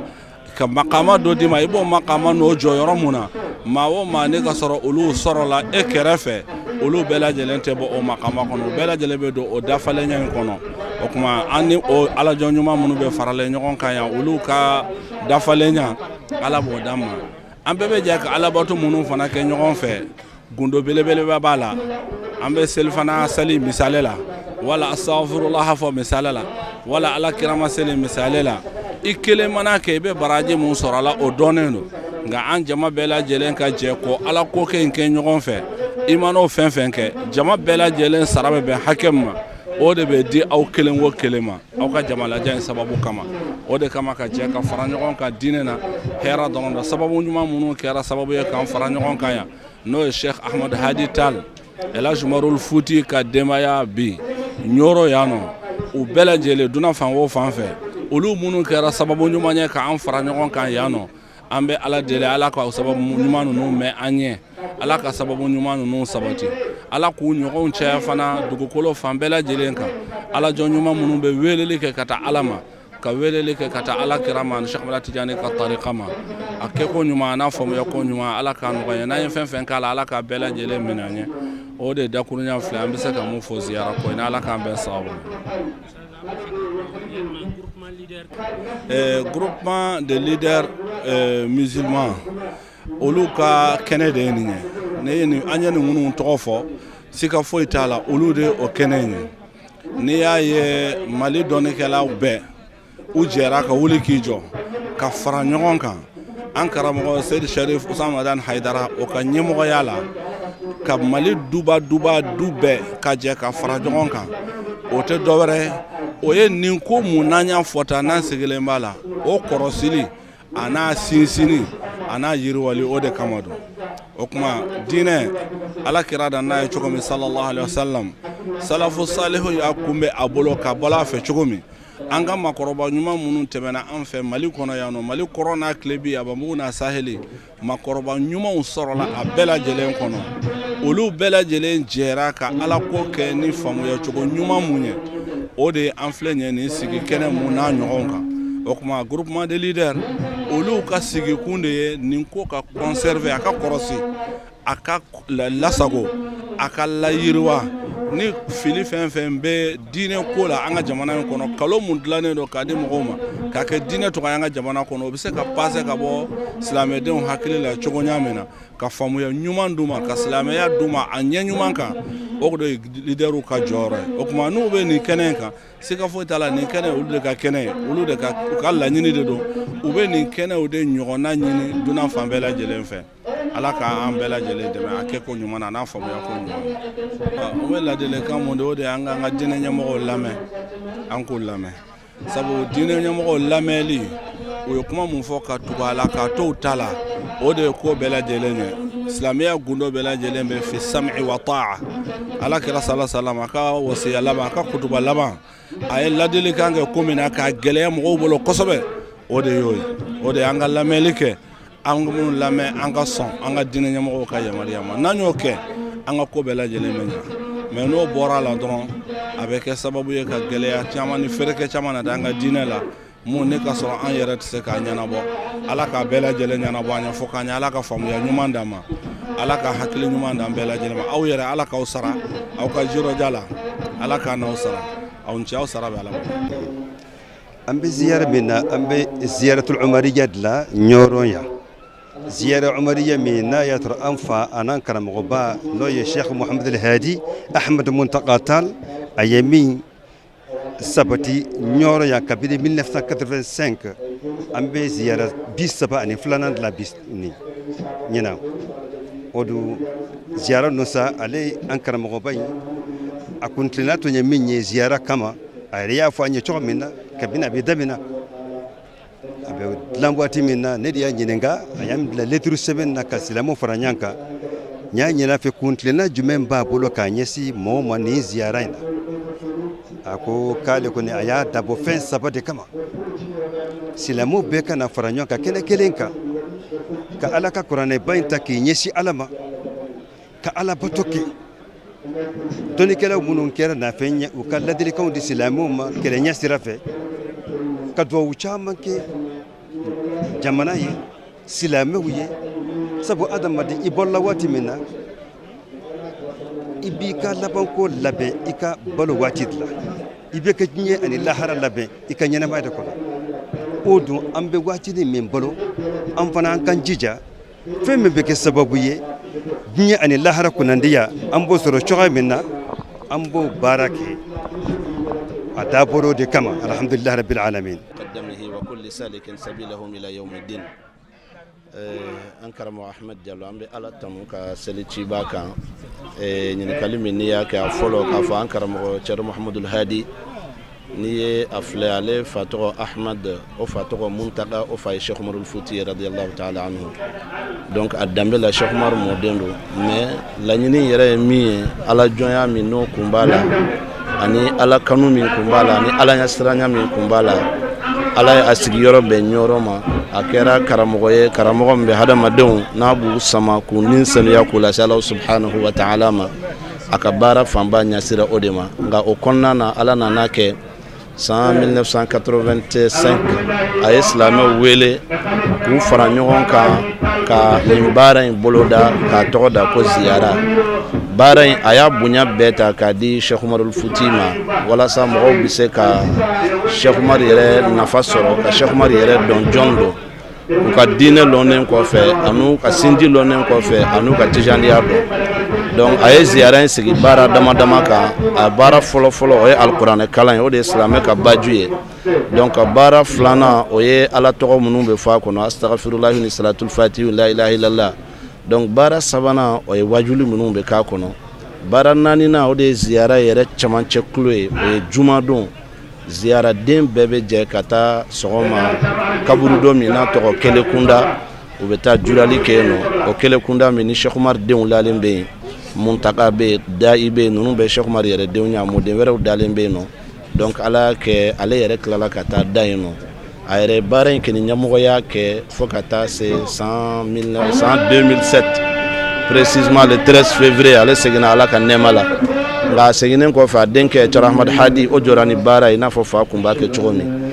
ka makama dɔ d'i ma, i b'o makama n'o jɔyɔrɔ mun na, maa o maa ne ka sɔrɔ olu sɔrɔla e kɛrɛfɛ, olu bɛɛ lajɛlen tɛ bɔ o makama kɔnɔ, u bɛɛ lajɛlen bɛ don o dafalenya in kɔnɔ. O tuma an ni o alajɔn ɲuman minnu bɛ faralen ɲɔgɔn kan yan, olu ka dafalenya Ala b'o d'an ma. An bɛɛ bɛ jɛ ka alabato minnu fana kɛ ɲɔgɔn fɛ, gundo belebeleba b'a la. An bɛ selifana sali misali la, wala astaghfirullah fɔ misali la, wala ala kirama seli misali la. I kelen mana kɛ, i bɛ baraji mun sɔrɔ a la, o dɔnnen don. Nka an jama bɛɛ lajɛlen ka jɛ ko ala ko kɛ in kɛ ɲɔgɔn fɛ, i man'o fɛn fɛn kɛ, jama bɛɛ lajɛlen sara bɛ bɛn hakɛ min ma, o de bɛ di aw kelen o kelen ma aw ka jamalajɛ in sababu kama. O de kama ka jɛ ka fara ɲɔgɔn kan diinɛ na, hɛrɛ dɔrɔn don. Sababu ɲuman minnu kɛra sababu ye k'an fara ɲɔgɔn kan yan, n'o ye Sheikh Ahmad Hadi Tall, El Hadj Umarul Futi ka denbaya bi Ɲɔrɔ yan nɔ, u bɛɛ lajɛlen dunan fan o fan fɛ, olu minnu kɛra sababu ɲuman ye k'an fara ɲɔgɔn kan yan nɔ, an bɛ Ala deli Ala ka sababu ɲuman ninnu mɛn an ɲɛ, Ala ka sababu ɲuman ninnu sabati, Ala k'u ɲɔgɔnw caya fana dugukolo fan bɛɛ lajɛlen kan. Alajɔn ɲuman minnu bɛ weleli kɛ ka taa Ala ma, ka weleli kɛ ka taa Ala kira ma ani Cheikh Ahmada Tijani ka tarika ma, a kɛko ɲuman n'a faamuya ko ɲuman, Ala k'a nɔgɔya. N'an ye fɛn fɛn k'a la, Ala k'a bɛɛ lajɛlen minɛ an ye. O de dakurunya filɛ, an bɛ se ka mun fɔ ziyara ko in na. Ala k'an bɛn sababu ma. Groupement de leaders musulmans, olu ka kɛnɛ de ye nin ye. Ne ye nin, an ye nin minnu tɔgɔ fɔ, sika foyi t'a la, olu de o kɛnɛ in ye. N'i y'a ye Mali dɔnnikɛlaw bɛɛ u jɛra ka wuli k'i jɔ ka fara ɲɔgɔn kan, an karamɔgɔ Seyidi Sharif Usman Madani Hayidara o ka ɲɛmɔgɔya la, Ka Mali duba duba du bɛɛ ka jɛ ka fara ɲɔgɔn kan, o tɛ dɔwɛrɛ ye, o ye nin ko mun n'an y'a fɔ tan, n'an sigilen b'a la, o kɔrɔsili a n'a sinsinni a n'a yiriwali, o de kama don. O tuma diinɛ, Ala kira dan n'a ye cogo min, sallallahu alaihi wasallam, salafu salihu y'a kunbɛn a bolo ka bɔ a fɛ cogo min, an ka makɔrɔba ɲuman minnu tɛmɛna an fɛ Mali kɔnɔ yan nɔ, Mali kɔrɔn n'a tilebin, Abanbugu n'a saheli, makɔrɔba ɲumanw sɔrɔla a bɛɛ lajɛlen kɔnɔ. Olu bɛɛ lajɛlen jɛra ka Ala ko kɛ ni faamuya cogo ɲuman mun ye, o de ye an filɛ nin ye nin sigi kɛnɛ mun n'a ɲɔgɔn kan. O tuma groupement de leaders, olu ka sigikun de ye nin ko ka conserver, a ka kɔrɔsi, a ka lasago, a ka layiriwa. Ni fili fɛn fɛn bɛ diinɛ ko la an ka jamana in kɔnɔ, kalo mun dilannen don k'a di mɔgɔw ma k'a kɛ diinɛ tɔgɔ ye an ka jamana kɔnɔ, o bɛ se ka passer ka bɔ silamɛdenw hakili la cogo ɲa min na, ka faamuya ɲuman d'u ma, ka silamɛya d'u ma a ɲɛ ɲuman kan, o de ye leaderw ka jɔyɔrɔ ye. O tuma n'u bɛ nin kɛnɛ in kan, siga foyi t'a la, nin kɛnɛ, olu de ka kɛnɛ ye, olu de ka u ka laɲini de don. U bɛ nin kɛnɛw de ɲɔgɔnna ɲini dunan fan bɛɛ lajɛlen fɛ. Ala k'an bɛɛ lajɛlen dɛmɛ a kɛ ko ɲuman na, a n'a faamuya ko ɲuman. U bɛ ladilikan mun de, o de ye an k'an ka diinɛ ɲɛmɔgɔw lamɛn, an k'u lamɛn, sabu diinɛ ɲɛmɔgɔw lamɛnli, u ye kuma mun fɔ ka tugu a la, k'a to u ta la, o de ye ko bɛɛ lajɛlen ye. Silamɛya gundo bɛɛ lajɛlen bɛ fi sam'i wa ta'a. Ala kira sala salam, a ka wasiya laban, a ka kutuba laban, a ye ladilikan kɛ ko min na k'a gɛlɛya mɔgɔw bolo kosɛbɛ, o de y'o ye. O de ye an ka lamɛnli kɛ, an ka minnu lamɛn, an ka sɔn an ka diinɛ ɲɛmɔgɔw ka yamaruya ma. N'an y'o kɛ, an ka ko bɛɛ lajɛlen bɛ ɲɛ. Mais n'o bɔra a la dɔrɔn, a bɛ kɛ sababu ye ka gɛlɛya caman ni fɛrɛkɛ caman na an ka diinɛ la mun ne ka sɔrɔ an yɛrɛ tɛ se k'a ɲɛnabɔ. Ala k'a bɛɛ lajɛlen ɲɛnabɔ an ɲɛ fo k'a ɲɛ. Ala ka faamuya ɲuman d'an ma, Ala ka hakili ɲuman d'an bɛɛ lajɛlen ma. Aw yɛrɛ, Ala k'aw sara aw ka jirɔja la, Ala k'a n'aw sara, aw ni ce, aw sara bɛ Ala bolo. An bɛ ziyara min na, an bɛ ziyaratul umariya de la Ɲɔrɔ yan. Ziyara umariya min n'a y'a sɔrɔ an fa an'an karamɔgɔba, n'o ye Sheikh Muhamad Hadi Ahmad Muntaka Tal, a ye min sabati Ɲɔrɔ yan kabini 1985, an bɛ ziyara 32nan de la bi nin ɲinan. O dun ziyara ninnu sa, ale an karamɔgɔba in, a kuntilenna tun ye min ye ziyara kama, a yɛrɛ y'a fɔ an ye cogo min na, kabini a bɛ daminɛ, a bɛ dilan waati min na, ne de y'a ɲininka, a y'an bila lettre sɛbɛn na ka silamɛw fara ɲɔgɔn kan. N y'a ɲini a fɛ, kuntilenna jumɛn b'a bolo k'a ɲɛsin mɔgɔw ma nin ziyara in na. A ko k'ale kɔni a y'a dabɔ fɛn saba de kama: silamɛw bɛɛ ka na fara ɲɔgɔn kan kɛnɛ kelen kan, ka Ala ka kuranɛba in ta k'i ɲɛsin Ala ma, ka Ala bato kɛ, dɔnnikɛlaw minnu kɛra nafɛn ye, u ka ladilikanw di silamɛw ma kelenya sira fɛ, ka dugawu caman kɛ jamana ye, silamɛw ye. Sabu adamaden, i bɔla waati min na, i b'i ka labanko labɛn i ka balo waati de la, i bɛ ka diɲɛ ani lahara labɛn i ka ɲɛnamaya de kɔnɔ. O dun, an bɛ waati min balo, an fana an kan jija fɛn min bɛ kɛ sababu ye diɲɛ ani lahara kunnandiya, an b'o sɔrɔ cogoya min na, an b'o baara kɛ. A dabɔr'o de kama. Alhamdulilahi rabbil alamin. وكل سالك سبيلهم إلى يوم الدين. An karamɔgɔ Ahmed Jalo, an bɛ Ala tanu ka seli ciba kan. Ɲininkali min n'i y'a kɛ, a fɔlɔ k'a fɔ an karamɔgɔ Cɛrɛ Muhamadul Hadi, n'i ye a filɛ, ale fa tɔgɔ Ahmad, o fa tɔgɔ Muntaka, o fa ye Cheikh Umarul Futi radiyallahu ta'ala anhu. Donc a danbe la, Cheikh Umar mɔden don. Mais laɲini yɛrɛ ye min ye, Ala jɔnya min n'o kun b'a la, ani Ala kanu min kun b'a la, ani Ala ɲɛsiranya min kun b'a la, Ala ye a sigiyɔrɔ bɛn Ɲɔrɔ ma. A kɛra karamɔgɔ ye, karamɔgɔ min bɛ hadamadenw n'a b'u sama k'u ni sanuya k'u lase Ala subhanahu wa ta'ala ma. A ka baara fanba ɲɛsira o de ma. Nka o kɔnɔna na, Ala nana kɛ san 1985, a ye silamɛw wele k'u fara ɲɔgɔn kan ka nin baara in boloda, k'a tɔgɔ da ko ziyara. Baara in, a y'a bonya bɛɛ ta k'a di Cheikh Umarul Futi ma, walasa mɔgɔw bɛ se ka Cheikh Umar yɛrɛ nafa sɔrɔ, ka Cheikh Umar yɛrɛ dɔn jɔn don, u ka diinɛ lɔnnen kɔfɛ, an'u ka sinji lɔnnen kɔfɛ, an'u ka tijaniya dɔn. Donc a ye ziyara in sigi baara dama dama kan. A baara fɔlɔ fɔlɔ, o ye alikuranɛ kalan ye, o de ye silamɛ ka baju ye. Donc a baara filanan, o ye Ala tɔgɔ minnu bɛ fɔ a kɔnɔ, astagfirulahi ni salatul fatihi, la ilaha illallah. Donc baara sabanan, o ye wajuli minnu bɛ k'a kɔnɔ. Baara naaninan, o de ye ziyara yɛrɛ camancɛ kulo ye, o ye jumadon. Ziyaraden bɛɛ bɛ jɛ ka taa sɔgɔma kaburudo min n'a tɔgɔ Kelekunda, u bɛ taa jurali kɛ yen nɔ. O Kelekunda min ni Cheikh Umar denw dalen bɛ yen, Muntaka bɛ yen, Dayi bɛ yen, ninnu bɛɛ Cheikh Umar yɛrɛ denw ye, a mɔden wɛrɛw dalen bɛ yen nɔ. Donc Ala y'a kɛ ale yɛrɛ tilala ka taa da yen nɔ. A yɛrɛ ye baara in kɛ ni ɲɛmɔgɔya kɛ fo ka taa se san 2007, précisément le 13 février, ale seginna Ala ka nɛɛma la. Nka a seginnen kɔfɛ, a denkɛ Cɛrɔ Ahmad Hadi, o jɔra ni baara ye i n'a fɔ fa kun b'a kɛ cogo min.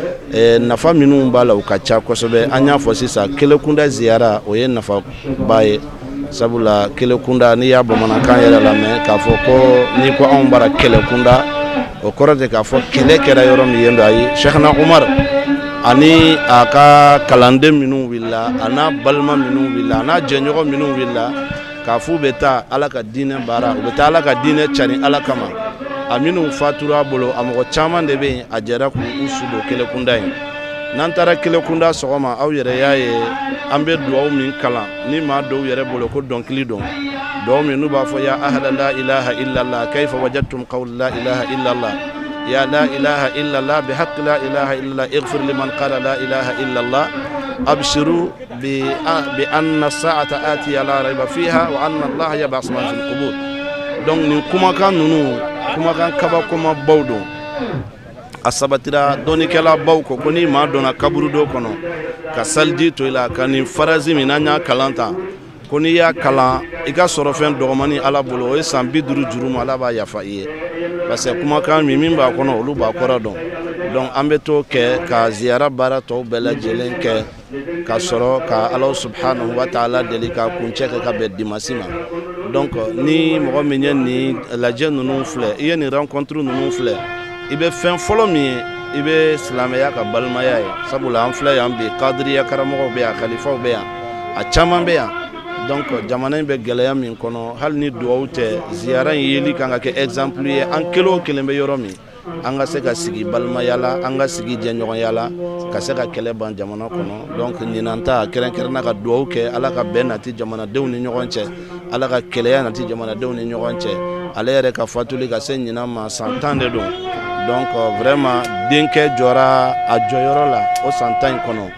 Nafa minnu b'a la, u ka ca kosɛbɛ. An y'a fɔ sisan, Kelekunda ziyara, o ye nafaba ye, sabula Kelekunda, n'i y'a bamanankan yɛrɛ lamɛn k'a fɔ ko n'i ko anw bara kɛlɛkunda, o kɔrɔ de k'a fɔ kɛlɛ kɛra yɔrɔ min yen don. Ayi, Cheikhna Umar ani a ka kalanden minnu wulila, a n'a balima minnu wulila, a n'a jɛɲɔgɔn minnu wulila k'a f'u bɛ taa Ala ka diinɛ baara, u bɛ taa Ala ka diinɛ cari Ala kama, a minnu fatura a bolo, a mɔgɔ caman de bɛ yen, a jɛra k'u su don Kelekunda in. N'an taara Kelekunda sɔgɔma, aw yɛrɛ y'a ye, an bɛ dugawu min kalan ni maa dɔw yɛrɛ bolo ko dɔnkili don, dugawu min n'u b'a fɔ: ya ahla la ilaha illallah, kayfa wajadtum qawl la ilaha illallah, ya la ilaha illallah, bi haqqi la ilaha illallah, ighfir liman qala la ilaha illallah, abshiru bi anna sa'ata atiya la rayba fiha wa anna allaha yab'asu man fil qubur. Donc nin kumakan ninnu, kumakan kabakomabaw don. A sabatira dɔnnikɛlabaw ko ko ni maa donna kaburudo kɔnɔ ka saliji to i la ka nin phrase min n'an y'a kalan ta, ko n'i y'a kalan, i ka sɔrɔ fɛn dɔgɔmani Ala bolo, o ye san 50 jurumu, Ala b'a yafa i ye, parce que kumakan min b'a kɔnɔ, olu b'a kɔrɔ dɔn. Donc an bɛ to kɛ ka ziyara baara tɔw bɛɛ lajɛlen kɛ ka sɔrɔ ka Ala subhanahu wa ta'ala deli ka kuncɛ kɛ ka bɛn dimanche ma. Donc ni mɔgɔ min ye nin lajɛ ninnu filɛ, i ye nin rencontre ninnu filɛ, i bɛ fɛn fɔlɔ min ye, i bɛ silamɛya ka balimaya ye, sabula an filɛ yan bi, kadiriya karamɔgɔw bɛ yan, kalifaw bɛ yan, a caman bɛ yan. Donc jamana in bɛ gɛlɛya min kɔnɔ, hali ni dugawu tɛ, ziyara in yeli kan ka kɛ exemple ye. An kelen o kelen bɛ yɔrɔ min, an ka se ka sigi balimaya la, an ka sigi jɛɲɔgɔnya la, ka se ka kɛlɛ ban jamana kɔnɔ. Donc ɲinan ta kɛrɛnkɛrɛnna, ka dugawu kɛ Ala ka bɛn nati jamanadenw ni ɲɔgɔn cɛ, Ala ka kɛlɛya nati jamanadenw ni ɲɔgɔn cɛ. Ale yɛrɛ ka fatuli ka se ɲinan ma, san 10 de don. Donc vraiment, denkɛ jɔra a jɔyɔrɔ la o san 10 in kɔnɔ.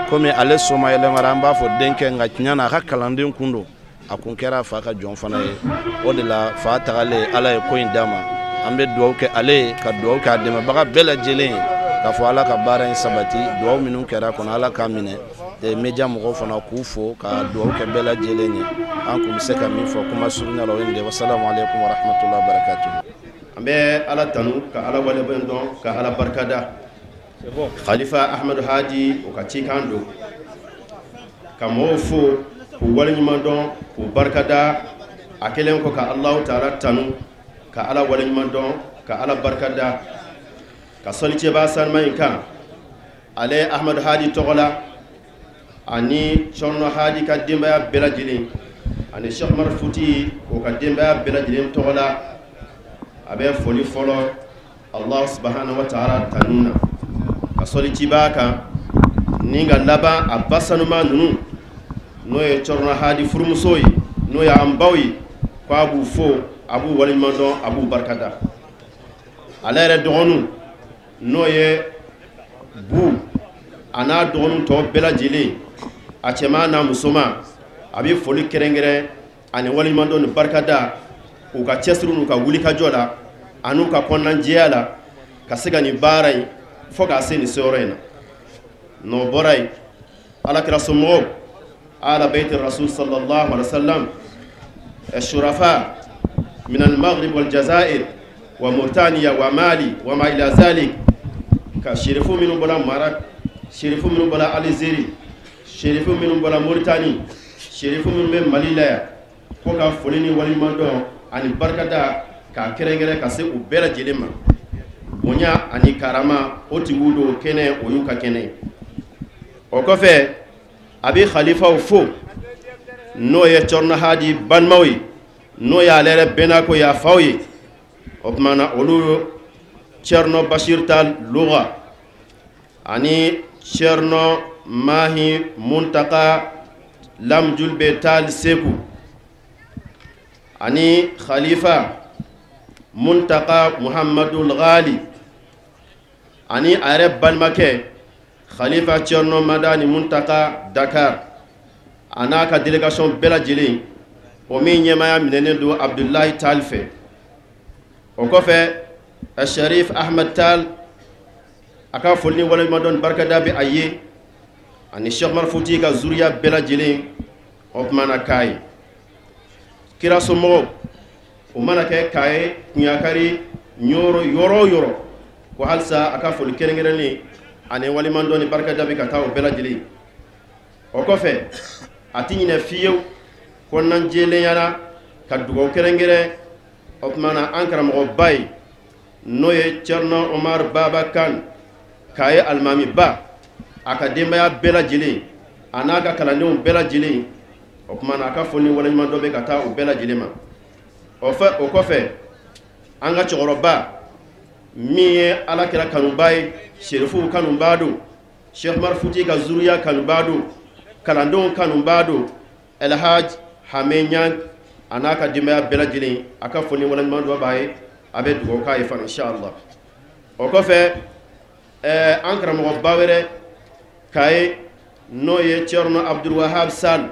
Komi ale soma yɛlɛmara, an b'a fɔ denkɛ, nka tiɲɛ na, a ka kalanden kun don, a kun kɛra a fa ka jɔn fana ye. O de la, fa tagalen, Ala ye ko in d'a ma. An bɛ dugawu kɛ ale ye, ka dugawu kɛ a dɛmɛbaga bɛɛ lajɛlen ye, k'a fɔ Ala ka baara in sabati, dugawu minnu kɛra kɔnɔ, Ala k'a minɛ. Média mɔgɔw fana, k'u fo, ka dugawu kɛ bɛɛ lajɛlen ye. An kun bɛ se ka min fɔ kuma surunya la, o ye nin de ye. Wasalamu aleykum warahmatullahi wabarakatuh. An bɛ Ala tanu, ka Ala waleɲuman dɔn, ka Ala barikada. Khalifa Ahmadu Hadi, o ka cikan don ka mɔgɔw fo k'u waleɲuman dɔn, k'u barikada. A kɛlen kɔ ka Alahu taala tanu, ka Ala waleɲuman dɔn, ka Ala barikada, ka sɔli cɛba sanuma in kan, ale Ahmadu Hadi tɔgɔ la, ani Cɔrɔnɔ Hadi ka denbaya bɛɛ lajɛlen, ani Cheikh Umar Futi o ka denbaya bɛɛ lajɛlen tɔgɔ la, a bɛ foli fɔlɔ Allah subahana wa taala tanu na, ka sɔli ciba kan, ni ka laban a ba sanuma ninnu, n'o ye Cɔrɔnɔ Hadi furumuso ye, n'o ye an baw ye, ko a b'u fo, a b'u waleɲuman dɔn, a b'u barikada. Ale yɛrɛ dɔgɔninw, n'o ye bu a n'a dɔgɔnin tɔ bɛɛ lajɛlen, a cɛman n'a musoman, a bɛ foli kɛrɛnkɛrɛn ani waleɲumandɔn ni barikada u ka cɛsiri n'u ka wulikajɔ la, an'u ka kɔnɔnajɛya la, ka se ka nin baara in fo k'a se nin seyɔrɔ in na. N'o bɔra yen, alakira somɔgɔw, ala bayti rasul sallallahu alaihi wasallam, shurafa min al-maghrib wal jazair wa mauritania wa mali wa ma ila zalik, ka sherifu minnu bɔra Maroc, sherifu minnu bɔra Algérie, sherifu minnu bɔra Mauritanie, sherifu minnu bɛ Mali la yan, ko ka foli ni waleɲumandɔn ani barikada k'a kɛrɛnkɛrɛn ka se u bɛɛ lajɛlen ma. Bonya ani karama, o tigiw don. Kɛnɛ, o y'u ka kɛnɛ ye. O kɔfɛ, a bɛ khalifaw fo, n'o ye Cɔrɔnɔ Hadi balimaw ye, n'o y'ale yɛrɛ bɛnna ko y'a faw ye. O tuma na, olu Cɛrɔnɔ Bashir Tal Luga ani Cɛrɔnɔ Mahi Muntaka Lamjulbe Tal Seku. Ani khalifa Muntaka Muhamadul Ghali ani a yɛrɛ balimakɛ khalifa Thierno Madani Muntaka Dakar, a n'a ka délégation bɛɛ lajɛlen, o min ɲɛmaaya minɛnen don Abudulayi Tall fɛ. O kɔfɛ, Sharif Ahmed Tall, a ka foli ni waleɲumandɔn barikada bɛ a ye, ani Cheikh Umar Futi ka zuriya bɛɛ lajɛlen. O tuma na Kayi kira somɔgɔw, o mana kɛ Kayi, Kuɲakari, Ɲɔrɔ, yɔrɔ o yɔrɔ, ko halisa a ka foli kɛrɛnkɛrɛnnen ani waleɲumandɔn ni barikada bɛ ka taa o bɛɛ lajɛlen. O kɔfɛ, a tɛ ɲinɛ fiyewu kɔnɔnajɛlenya la ka dugawu kɛrɛnkɛrɛn, o tuma na, an karamɔgɔba ye, n'o ye Thierno Omar Baba Kan Kayi alimamiba, a ka denbaya bɛɛ lajɛlen, a n'a ka kalandenw bɛɛ lajɛlen. O tuma na, a ka foli ni waleɲumandɔn bɛ ka taa o bɛɛ lajɛlen ma. O fɛ, o kɔfɛ, an ka cɛkɔrɔba min ye Ala kira kanuba ye, serifuw kanubaa don, Cheikh Umar Futi ka zuriya kanubaa don, kalandenw kanubaa don, Elhaj Hame Ɲang, a n'a ka denbaya bɛɛ lajɛlen, a ka foli ni waleɲumandɔn b'a ye, a bɛ dugawu k'a ye fana, inshallah. O kɔfɛ, an karamɔgɔba wɛrɛ Kayi, n'o ye Thierno Abdul Wahab Sall,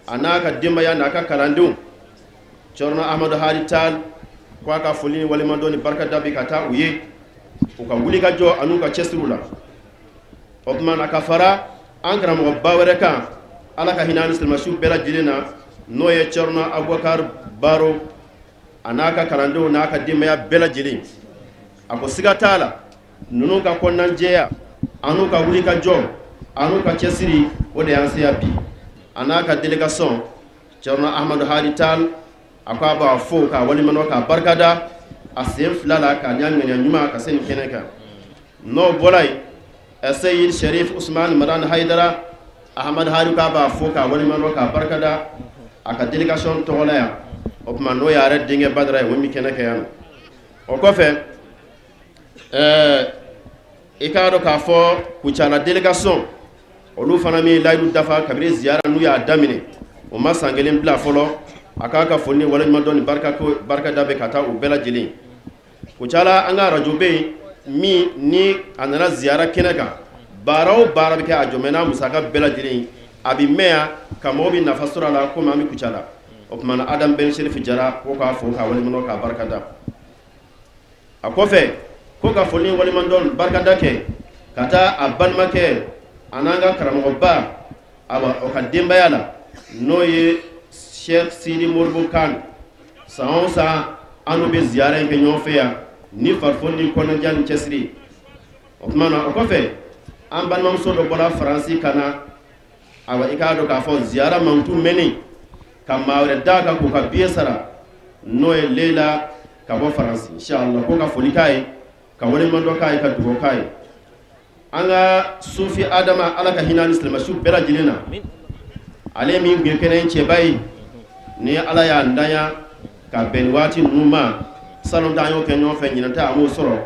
a n'a ka denbaya n'a ka kalandenw, Thierno Ahmadu Hadi Tall ko a ka foli ni waleɲumandɔn ni barikada bɛ ka taa u ye, u ka wuli ka jɔ an'u ka cɛsiriw la. O tuma na, ka fara an karamɔgɔba wɛrɛ kan, Ala ka hinɛ ni silamɛsiw bɛɛ lajɛlen na, n'o ye Thierno Abubakar Baro, a n'a ka kalandenw n'a ka denbaya bɛɛ lajɛlen. A ko siga t'a la, ninnu ka kɔnɔnajɛya an'u ka wuli ka jɔ an'u ka cɛsiri, o de y'an se yan bi. A n'a ka délégation, Thierno Ahmadu Hadi Tall, a ko a b'a fo k'a waleɲumandɔn k'a barikada a sen fila la k'a ɲa ŋaniya ɲuman ka se nin kɛnɛ kan. N'o bɔra yen, Seyid Sherif Usman Madani Hayidara, Ahmad Hadi k'a b'a fo k'a waleɲumandɔn k'a barikada a ka délégation tɔgɔ la yan. O tuma, n'o y'a yɛrɛ denkɛ Badara ye, o min kɛnɛ kɛ yan. O kɔfɛ, i k'a dɔn k'a fɔ Kucala délégation, olu fana min layidu dafa kabini ziyara n'u y'a daminɛ, o ma san kelen bila fɔlɔ, a k'a ka foli ni waleɲumandɔn ni barikada bɛ ka taa u bɛɛ lajɛlen. Kucala, an ka arajo bɛ yen min ni a nana ziyara kɛnɛ kan, baara o baara bɛ kɛ, a jɔmɛ n'a musaka bɛɛ lajɛlen, a bɛ mɛn yan ka mɔgɔw bɛ nafa sɔrɔ a la, komi an bɛ Kucala. O tuma na, Adam Ben Sherif Jara ko k'a fo k'a waleɲumandɔn k'a barikada. A kɔfɛ, ko ka foli ni waleɲumandɔn barikada kɛ ka taa a balimakɛ a n'an ka karamɔgɔba, awa, o ka denbaya la, n'o ye Cheikh Sidi Moribo Kan. San o san, an n'u bɛ ziyara in kɛ ɲɔgɔn fɛ yan ni farifoni ni kɔnɔnajɛya ni cɛsiri. O tuma na, o kɔfɛ, an balimamuso dɔ bɔra Faransi ka na. Awa, i k'a dɔn k'a fɔ ziyara mankutu mɛnni ka maa wɛrɛ d'a kan k'u ka biye sara, n'o ye Leila ka bɔ Faransi, inshallah, ko ka foli k'a ye, ka waleɲumandɔn k'a ye, ka dugawu k'a ye. An ka Sufi Adama, Ala ka hinɛ ni silamɛsiw bɛɛ lajɛlen na, ale min tun ye kɛnɛ in cɛba ye, ni Ala y'a ntanya ka bɛn nin waati ninnu ma, salon ta an y'o kɛ ɲɔgɔn fɛ, ɲinan ta an m'o sɔrɔ,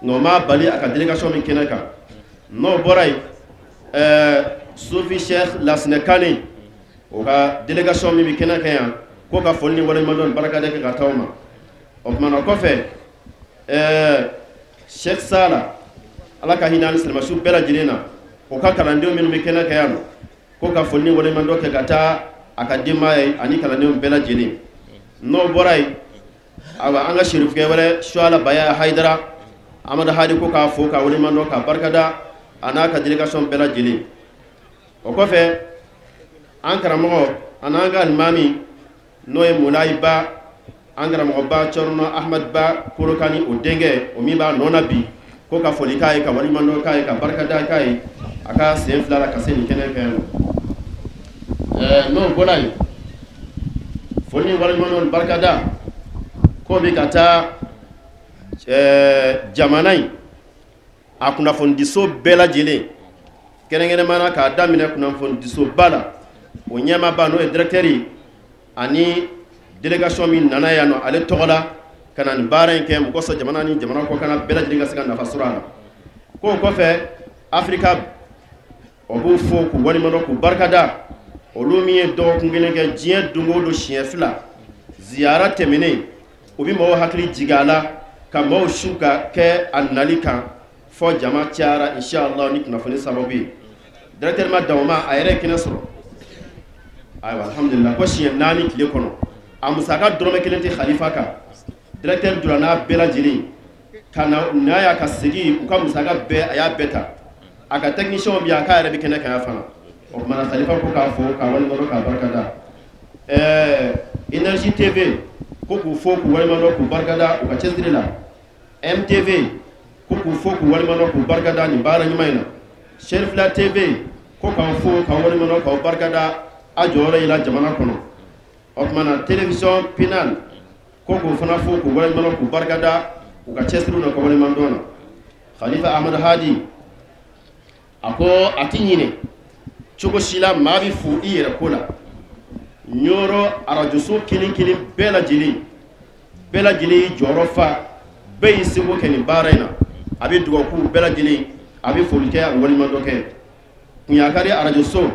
nka o m'a bali a ka délégation min kɛnɛ kan. N'o bɔra yen, Sufi Cheikh Lasinɛ Kane, o ka délégation min bɛ kɛnɛ kan yan, ko ka foli ni waleɲumandɔn ni barikada kɛ ka taa o ma. O tuma na, o kɔfɛ, Cheikh Sala, Ala ka hinɛ ni silamɛsiw bɛɛ lajɛlen na, o ka kalandenw minnu bɛ kɛnɛ kan yan nɔ, ko ka foli ni waleɲumandɔn kɛ ka taa a ka denbaya ye ani kalandenw bɛɛ lajɛlen. N'o bɔra yen, awa, an ka serifukɛ wɛrɛ, Suala Baya Hayidara, Amadu Hadi ko k'a fo k'a waleɲumandɔn k'a barikada, a n'a ka délégation bɛɛ lajɛlen. O kɔfɛ, an karamɔgɔ ani an ka alimami, n'o ye Mulayi Ba, an karamɔgɔba Cɛrino Ahmad Ba Korokani, o denkɛ, o min b'a nɔ na bi, ko ka foli k'a ye, ka waleɲumandɔn k'a ye, ka barikada k'a ye a ka sen fila la ka se nin kɛnɛ kan yan nɔ. N'o bɔra yen, foli ni waleɲumandɔn barikada k'o bɛ ka taa jamana in a kunnafonidiso bɛɛ lajɛlen, kɛrɛnkɛrɛnma na k'a daminɛ kunnafonidisoba la, o ɲɛmaaba, n'o ye directeur ani délégation min nana yan nɔ ale tɔgɔ la ka na nin baara in kɛ, mɔgɔ sɔrɔ jamana ni jamana kɔkanna bɛɛ lajɛlen ka se ka nafa sɔrɔ a la. K'o kɔfɛ, Africable, o b'u fo k'u waleɲumandɔn k'u barikada, olu min ye dɔgɔkun kelen kɛ diɲɛ don o don siɲɛ fila. Ziyara tɛmɛnen, u bɛ mɔgɔw hakili jigin a la ka mɔgɔw su ka kɛ a nali kan fɔ jama cayara, inshallah, ni kunnafoni sababu ye. Directeur ma dan o ma, a yɛrɛ ye kɛnɛ sɔrɔ. Ayiwa, alhamdulillah, ko siɲɛ 4 tile kɔnɔ, a musaka dɔrɔmɛ kelen tɛ khalifa kan. Directeur jɔra n'a bɛɛ lajɛlen ka na n'a y'a ka segin, u ka musaka bɛɛ, a y'a bɛɛ ta. A ka technicien bi yan, k'a yɛrɛ bɛ kɛnɛ kan yan fana. O tuma na khalifa ko k'a fo, k'a waleɲuman, k'a barikada. Énergie TV ko k'u fo, k'u waleɲuman, k'u barikada u ka cɛsiri la. MTV ko k'u fo, k'u waleɲuman, k'u barikada nin baara ɲuman in na. Serifila TV ko k'aw fo, k'aw waleɲuman, k'aw barikada a jɔyɔrɔ yi la jamana kɔnɔ. O tuma na télévision Pinal ko k'u fana fo, k'u waleɲuman, k'u barikada u ka cɛsiriw na, ka waleɲuman dɔn na. Khalifa Ahmad Hadi a ko a ti ɲinɛ cogo si la, maa bɛ fo i yɛrɛ ko la. Ɲɔrɔ arajoso kelen kelen bɛɛ lajɛlen, bɛɛ lajɛlen y'i jɔyɔrɔ fa, bɛɛ y'i seko kɛ nin baara in na. A bɛ dugawu k'u bɛɛ lajɛlen, a bɛ foli kɛ, a bɛ waleɲumandɔn kɛ. Kunyakari arajoso,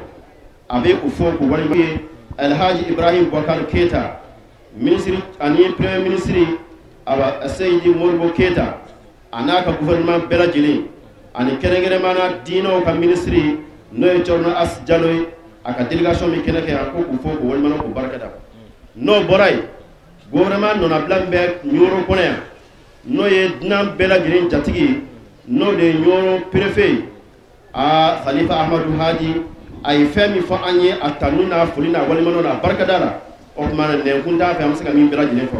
a bɛ u fo k'u waleɲuman ye. Alhaji Ibrahim Boubacar Keita, ministre ani premier ministre, awa Seyidi Modibo Keita a n'a ka gouvernement bɛɛ lajɛlen, ani kɛrɛnkɛrɛnma na diinɛw ka ministre, n'o ye Thierno As Jalo ye, a ka délégation min kɛnɛ kɛ yan, ko k'u fo, k'u waleɲuman, k'u barikada. N'o bɔra yen, gouvernement nɔnabila min bɛ Ɲɔrɔ kɔnɔ yan, n'o ye dunan bɛɛ lajɛlen jatigi ye, n'o de ye Ɲɔrɔ préfet ye, aa Khalifa Ahmadu Hadi a ye fɛn min fɔ an ye a tanu n'a foli n'a waleɲuman n'a barikada la, o tuma na nɛnkun t'a fɛ an bɛ se ka min bɛɛ lajɛlen fɔ.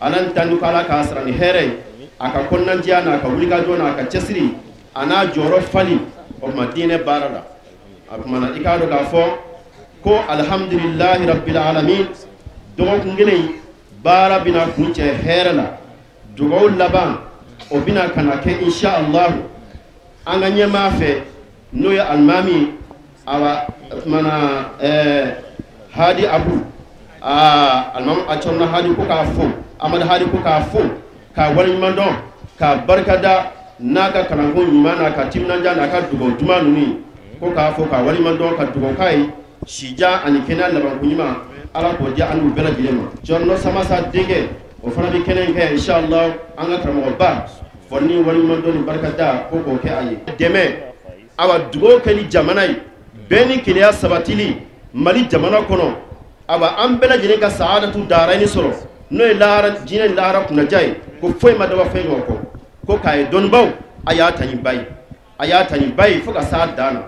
Ala ni tanu ko Ala k'a sara ni hɛrɛ ye, a ka kɔnɔnajɛya n'a ka wulikajɔ n'a ka cɛsiri a n'a jɔyɔrɔ fali, o tuma diinɛ baara la. A tuma na i k'a dɔn k'a fɔ ko alhamdulilahi rabbil alamin, dɔgɔkun kelen baara bɛna kuncɛ hɛrɛ la. Dugawu laban o bɛna ka na kɛ insha Allah an ka ɲɛmaa fɛ, n'o ye alimami, awa tuma na Hadi Abu aa alimami a Thierno Hadi ko k'a fo, Amadu Hadi ko k'a fo, k'a waleɲuman dɔn, k'a barikada n'a ka kalanko ɲuman n'a ka timinandiya n'a ka dugawu duman ninnu ye. Ko k'a fo, k'a waleɲuman dɔn, ka dugawu k'a ye, sijan ani kɛnɛya labanko ɲuman, Ala k'o di an n'u bɛɛ lajɛlen ma. Thierno Samasa denkɛ, o fana bɛ kɛnɛ in kɛ inshallah. An ka karamɔgɔba foli ni waleɲuman dɔn ni barikada, ko k'o kɛ a ye dɛmɛ. Awa dugawu kɛli jamana ye, bɛn ni kelenya sabatili Mali jamana kɔnɔ, awa an bɛɛ lajɛlen ka saadatu daarayini sɔrɔ, n'o ye lahara diinɛ ni lahara kunnaja ye, ko foyi ma dabɔ fɛn jumɛn kɔ, ko k'a ye dɔnnibaw a y'a ta ni ba ye, a y'a ta ni ba ye fo ka s'a dan na.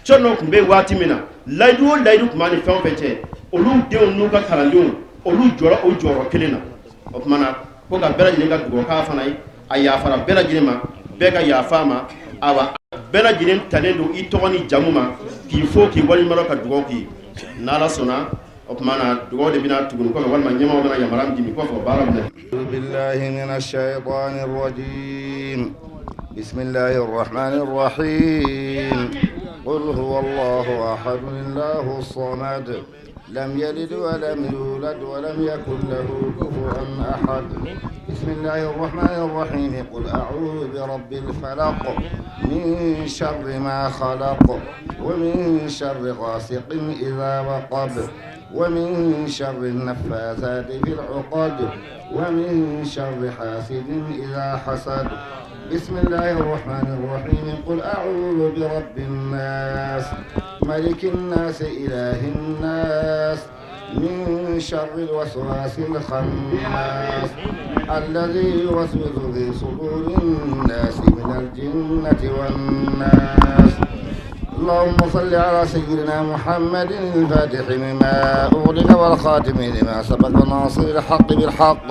Cɛrno tun bɛ waati min na, layidu o layidu tun b'a ni fɛn o fɛn cɛ, olu denw n'u ka kalandenw, olu jɔra o jɔyɔrɔ kelen na. O tuma na ko ka bɛɛ lajɛlen ka dugawu k'a fana ye, a yafara bɛɛ lajɛlen ma, bɛɛ ka yafa a ma. Awa bɛɛ lajɛlen talen don i tɔgɔ ni jamu ma, k'i fo, k'i waleɲuman dɔn, ka dugawu k'i ye. N'Ala sɔnna, o tuma na dugawu de bɛna tugu nin kɔfɛ, walima ɲɛmaaw bɛna yamaruya min di nin kɔfɛ, o baara bɛna بالله من الشيطان الرجيم بسم الله الرحمن الرحيم قل هو الله أحد الله الصمد لم يلد ولم يولد ولم يكن له كفوا أحد بسم الله الرحمن الرحيم قل أعوذ برب الفلق من شر ما خلق ومن شر غاسق إذا وقب ومن شر النفاثات في العقد ومن شر حاسد إذا حسد بسم الله الرحمن الرحيم قل أعوذ برب الناس ملك الناس إله الناس من شر الوسواس الخناس الذي يوسوس في صدور الناس من الجنة والناس اللهم صل على سيدنا محمد الفاتح لما أغلق والخاتم لما سبق ناصر الحق بالحق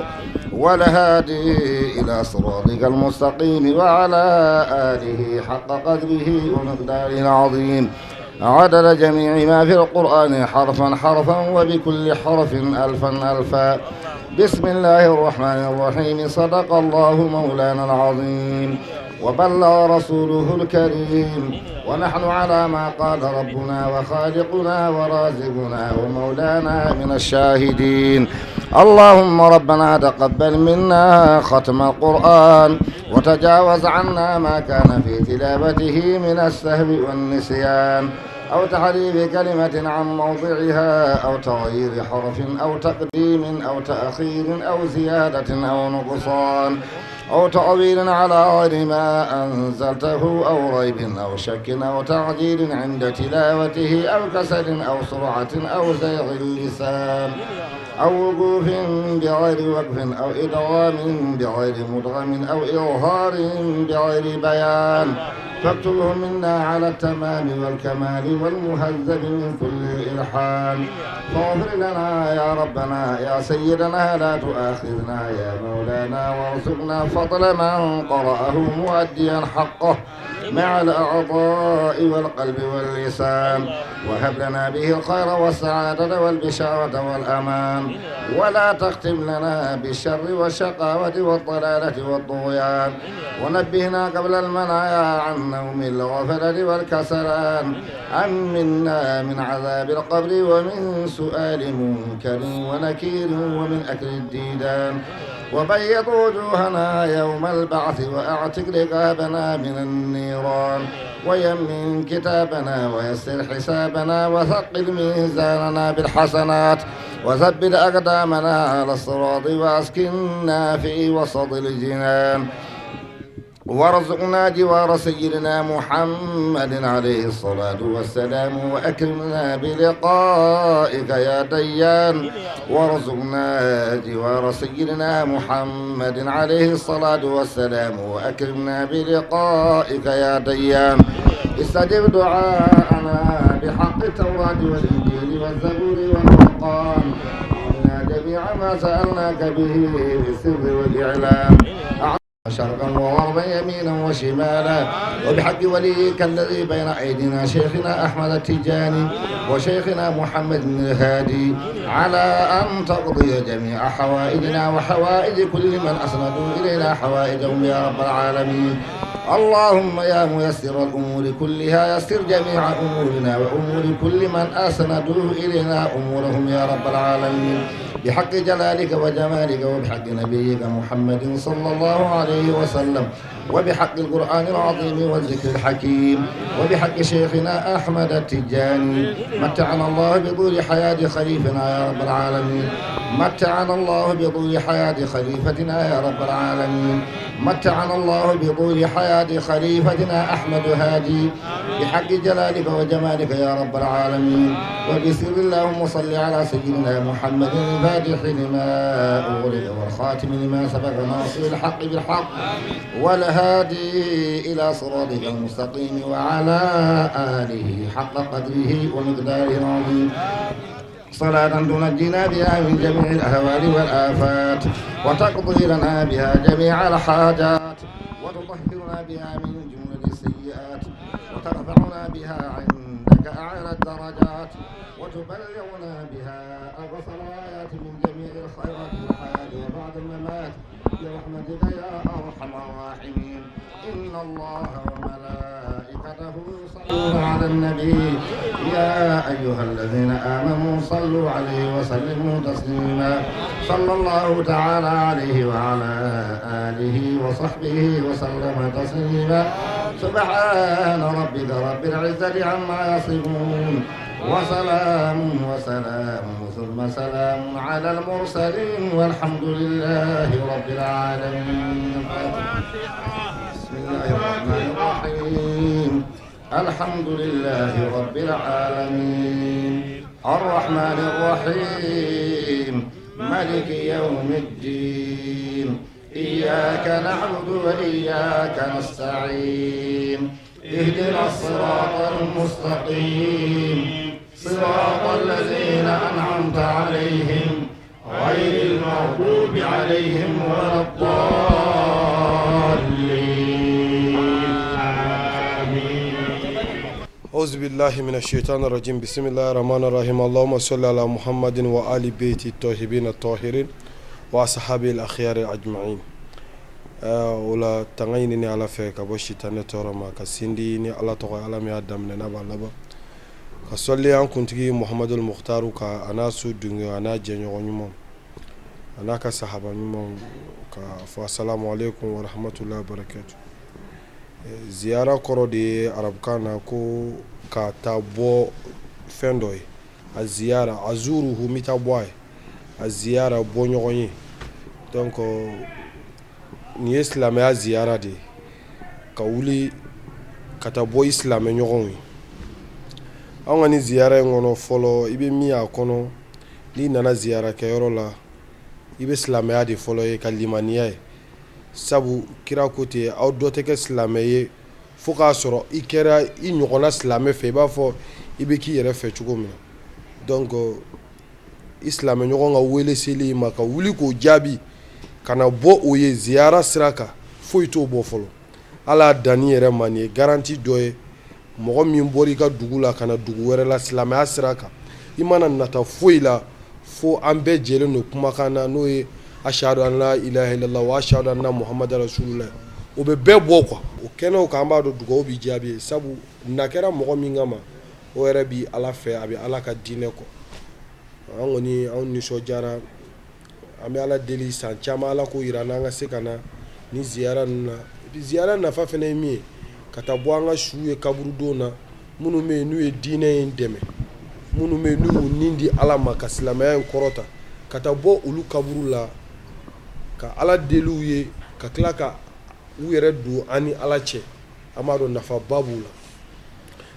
والهادي إلى صراطك المستقيم وعلى آله حق قدره ومقداره العظيم عدد جميع ما في القرآن حرفا حرفا وبكل حرف ألفا ألفا بسم الله الرحمن الرحيم صدق الله مولانا العظيم وبلغ رسوله الكريم ونحن على ما قال ربنا وخالقنا ورازقنا ومولانا من الشاهدين اللهم ربنا تقبل منا ختم القرآن وتجاوز عنا ما كان في تلاوته من السهو والنسيان. أو تحريف كلمة عن موضعها أو تغيير حرف أو تقديم أو تأخير أو زيادة أو نقصان أو تأويل على غير ما أنزلته أو ريب أو شك أو تعجيل عند تلاوته أو كسل أو سرعة أو زيغ اللسان أو وقوف بغير وقف أو إدغام بغير مدغم أو إظهار بغير بيان فاكتبه منا على التمام والكمال والمهذب من كل إلحان. فاغفر لنا يا ربنا يا سيدنا، لا تؤاخذنا يا مولانا، وارزقنا فضل من قرأه مؤديا حقه مع الأعضاء والقلب واللسان، وهب لنا به الخير والسعادة والبشارة والأمان، ولا تختم لنا بالشر والشقاوة والضلالة والطغيان، ونبهنا قبل المنايا عن نوم الغفلة والكسلان، أمنا من عذاب القبر ومن سؤال منكر ونكير ومن أكل الديدان، وبيض وجوهنا يوم البعث وأعتق رقابنا من النيران، ويمن كتابنا ويسر حسابنا وثقل ميزاننا بالحسنات، وثبت أقدامنا على الصراط وأسكننا في وسط الجنان، وارزقنا جوار سيدنا محمد عليه الصلاة والسلام، وأكرمنا بلقائك يا ديان، وارزقنا جوار سيدنا محمد عليه الصلاة والسلام، وأكرمنا بلقائك يا ديان. استجب دعاءنا بحق التوراة والإنجيل والزبور والفرقان، إنا جميع ما سألناك به في السر والإعلان، شرقا وغربا يمينا وشمالا، وبحق وليك الذي بين أيدينا شيخنا أحمد التجاني وشيخنا محمد بن الهادي، على أن تقضي جميع حوائجنا وحوائج كل من أسندوا إلينا حوائجهم يا رب العالمين. اللهم يا ميسر الأمور كلها يسر جميع أمورنا وأمور كل من أسندوا إلينا أمورهم يا رب العالمين، بحق جلالك وجمالك وبحق نبيك محمد صلى الله عليه وسلم، وبحق القرآن العظيم والذكر الحكيم، وبحق شيخنا أحمد التجاني. متعنا الله بطول حياة خليفتنا يا رب العالمين، متعنا الله بطول حياة خليفتنا يا رب العالمين، متعنا الله بطول حياة خليفتنا أحمد هادي، بحق جلالك وجمالك يا رب العالمين. وبسر اللهم صل على سيدنا محمد الفاتح لما أغلق والخاتم لما سبق ناصر الحق بالحق والهادي إلى صراطك المستقيم وعلى آله حق قدره ومقداره العظيم. صلاة تنجينا بها من جميع الأهوال والآفات، وتقضي لنا بها جميع الحاجات، وتطهرنا بها من جملة السيئات، وترفعنا بها عندك أعلى الدرجات، وتبلغنا بها أقصى الغايات من جميع الخيرات في الحياة وبعد الممات، برحمتك يا أرحم الراحمين. إن الله وملائكته يصلون على النبي يا أيها الذين آمنوا صلوا عليه وسلموا تسليما. صلى الله تعالى عليه وعلى آله وصحبه وسلم تسليما. سبحان ربك رب العزة عما يصفون، وسلام وسلام ثم سلام على المرسلين، والحمد لله رب العالمين. بسم الله الرحمن الرحيم. الحمد لله رب العالمين، الرحمن الرحيم، مالك يوم الدين، إياك نعبد وإياك نستعين، اهدنا الصراط المستقيم، صراط الذين أنعمت عليهم غير المغضوب عليهم ولا الضالين. آمين. أعوذ بالله من الشيطان الرجيم. بسم الله الرحمن الرحيم. اللهم صل على محمد وآل بيته الطيبين الطاهرين وأصحابه الأخيار أجمعين. O la tanga ɲini Ala fɛ ka bɔ sitanɛ tɔɔrɔ ma, ka sindi ni Ala tɔgɔ, Ala min y'a daminɛ n'a b'a laban, ka sɔli an kuntigi Muhamadul Mukhtaru kan, a n'a su dunge, a n'a jɛɲɔgɔn ɲumanw, a n'a ka sahaba ɲumanw, ka fɔ asalamu aleykum wa rahmatulahi wa barakatu. Ziyara kɔrɔ de ye arabukan na ko ka taa bɔ fɛn dɔ ye, a ziyara azuruhu, n bɛ taa bɔ a ye, a ziyara bɔ ɲɔgɔn ye. Donc nin ye silamɛya ziyara de ye, ka wuli ka taa bɔ i silamɛ ɲɔgɔnw ye. Anw ka nin ziyara in kɔnɔ, fɔlɔ i bɛ min y'a kɔnɔ, n'i nana ziyara kɛyɔrɔ la, i bɛ silamɛya de fɔlɔ ye, ka limaniya ye, sabu kira ko ten, aw dɔ tɛ kɛ silamɛ ye fo k'a sɔrɔ i kɛra i ɲɔgɔnna silamɛ fɛ i b'a fɔ i bɛ k'i yɛrɛ fɛ cogo min na. Donc i silamɛ ɲɔgɔn ka wele seli i ma, ka wuli k'o jaabi ka na bɔ o ye ziyara sira kan, foyi t'o bɔ fɔlɔ. Ala danni yɛrɛ ma, nin ye garantie dɔ ye. Mɔgɔ min bɔra i ka dugu la ka na dugu wɛrɛ la silamɛya sira kan, i mana nata foyi la, fo an bɛɛ jɛlen don kumakan na, n'o ye ashadu an la ilaha illallah wa ashadu anna muhammadu rasulullah. O bɛ bɛɛ bɔ quoi. O kɛnɛw kan, an b'a dɔn dugawu bɛ jaabi ye, sabu na kɛra mɔgɔ min kama, o yɛrɛ bi Ala fɛ, a bɛ Ala ka diinɛ kɔ. An kɔni, anw nisɔndiyara. An bɛ Ala deli, san caman Ala k'o jira n'an ka se ka na ni ziyara ninnu na. Ziyara nafa fana ye min ye, ka taa bɔ an ka suw ye kaburudon na, minnu bɛ yen n'u ye diinɛ in dɛmɛ, minnu bɛ yen n'u y'u nin di Ala ma ka silamɛya in kɔrɔta, ka taa bɔ olu kaburu la ka Ala deli u ye, ka tila ka u yɛrɛ don an ni Ala cɛ. An b'a dɔn nafaba b'u la,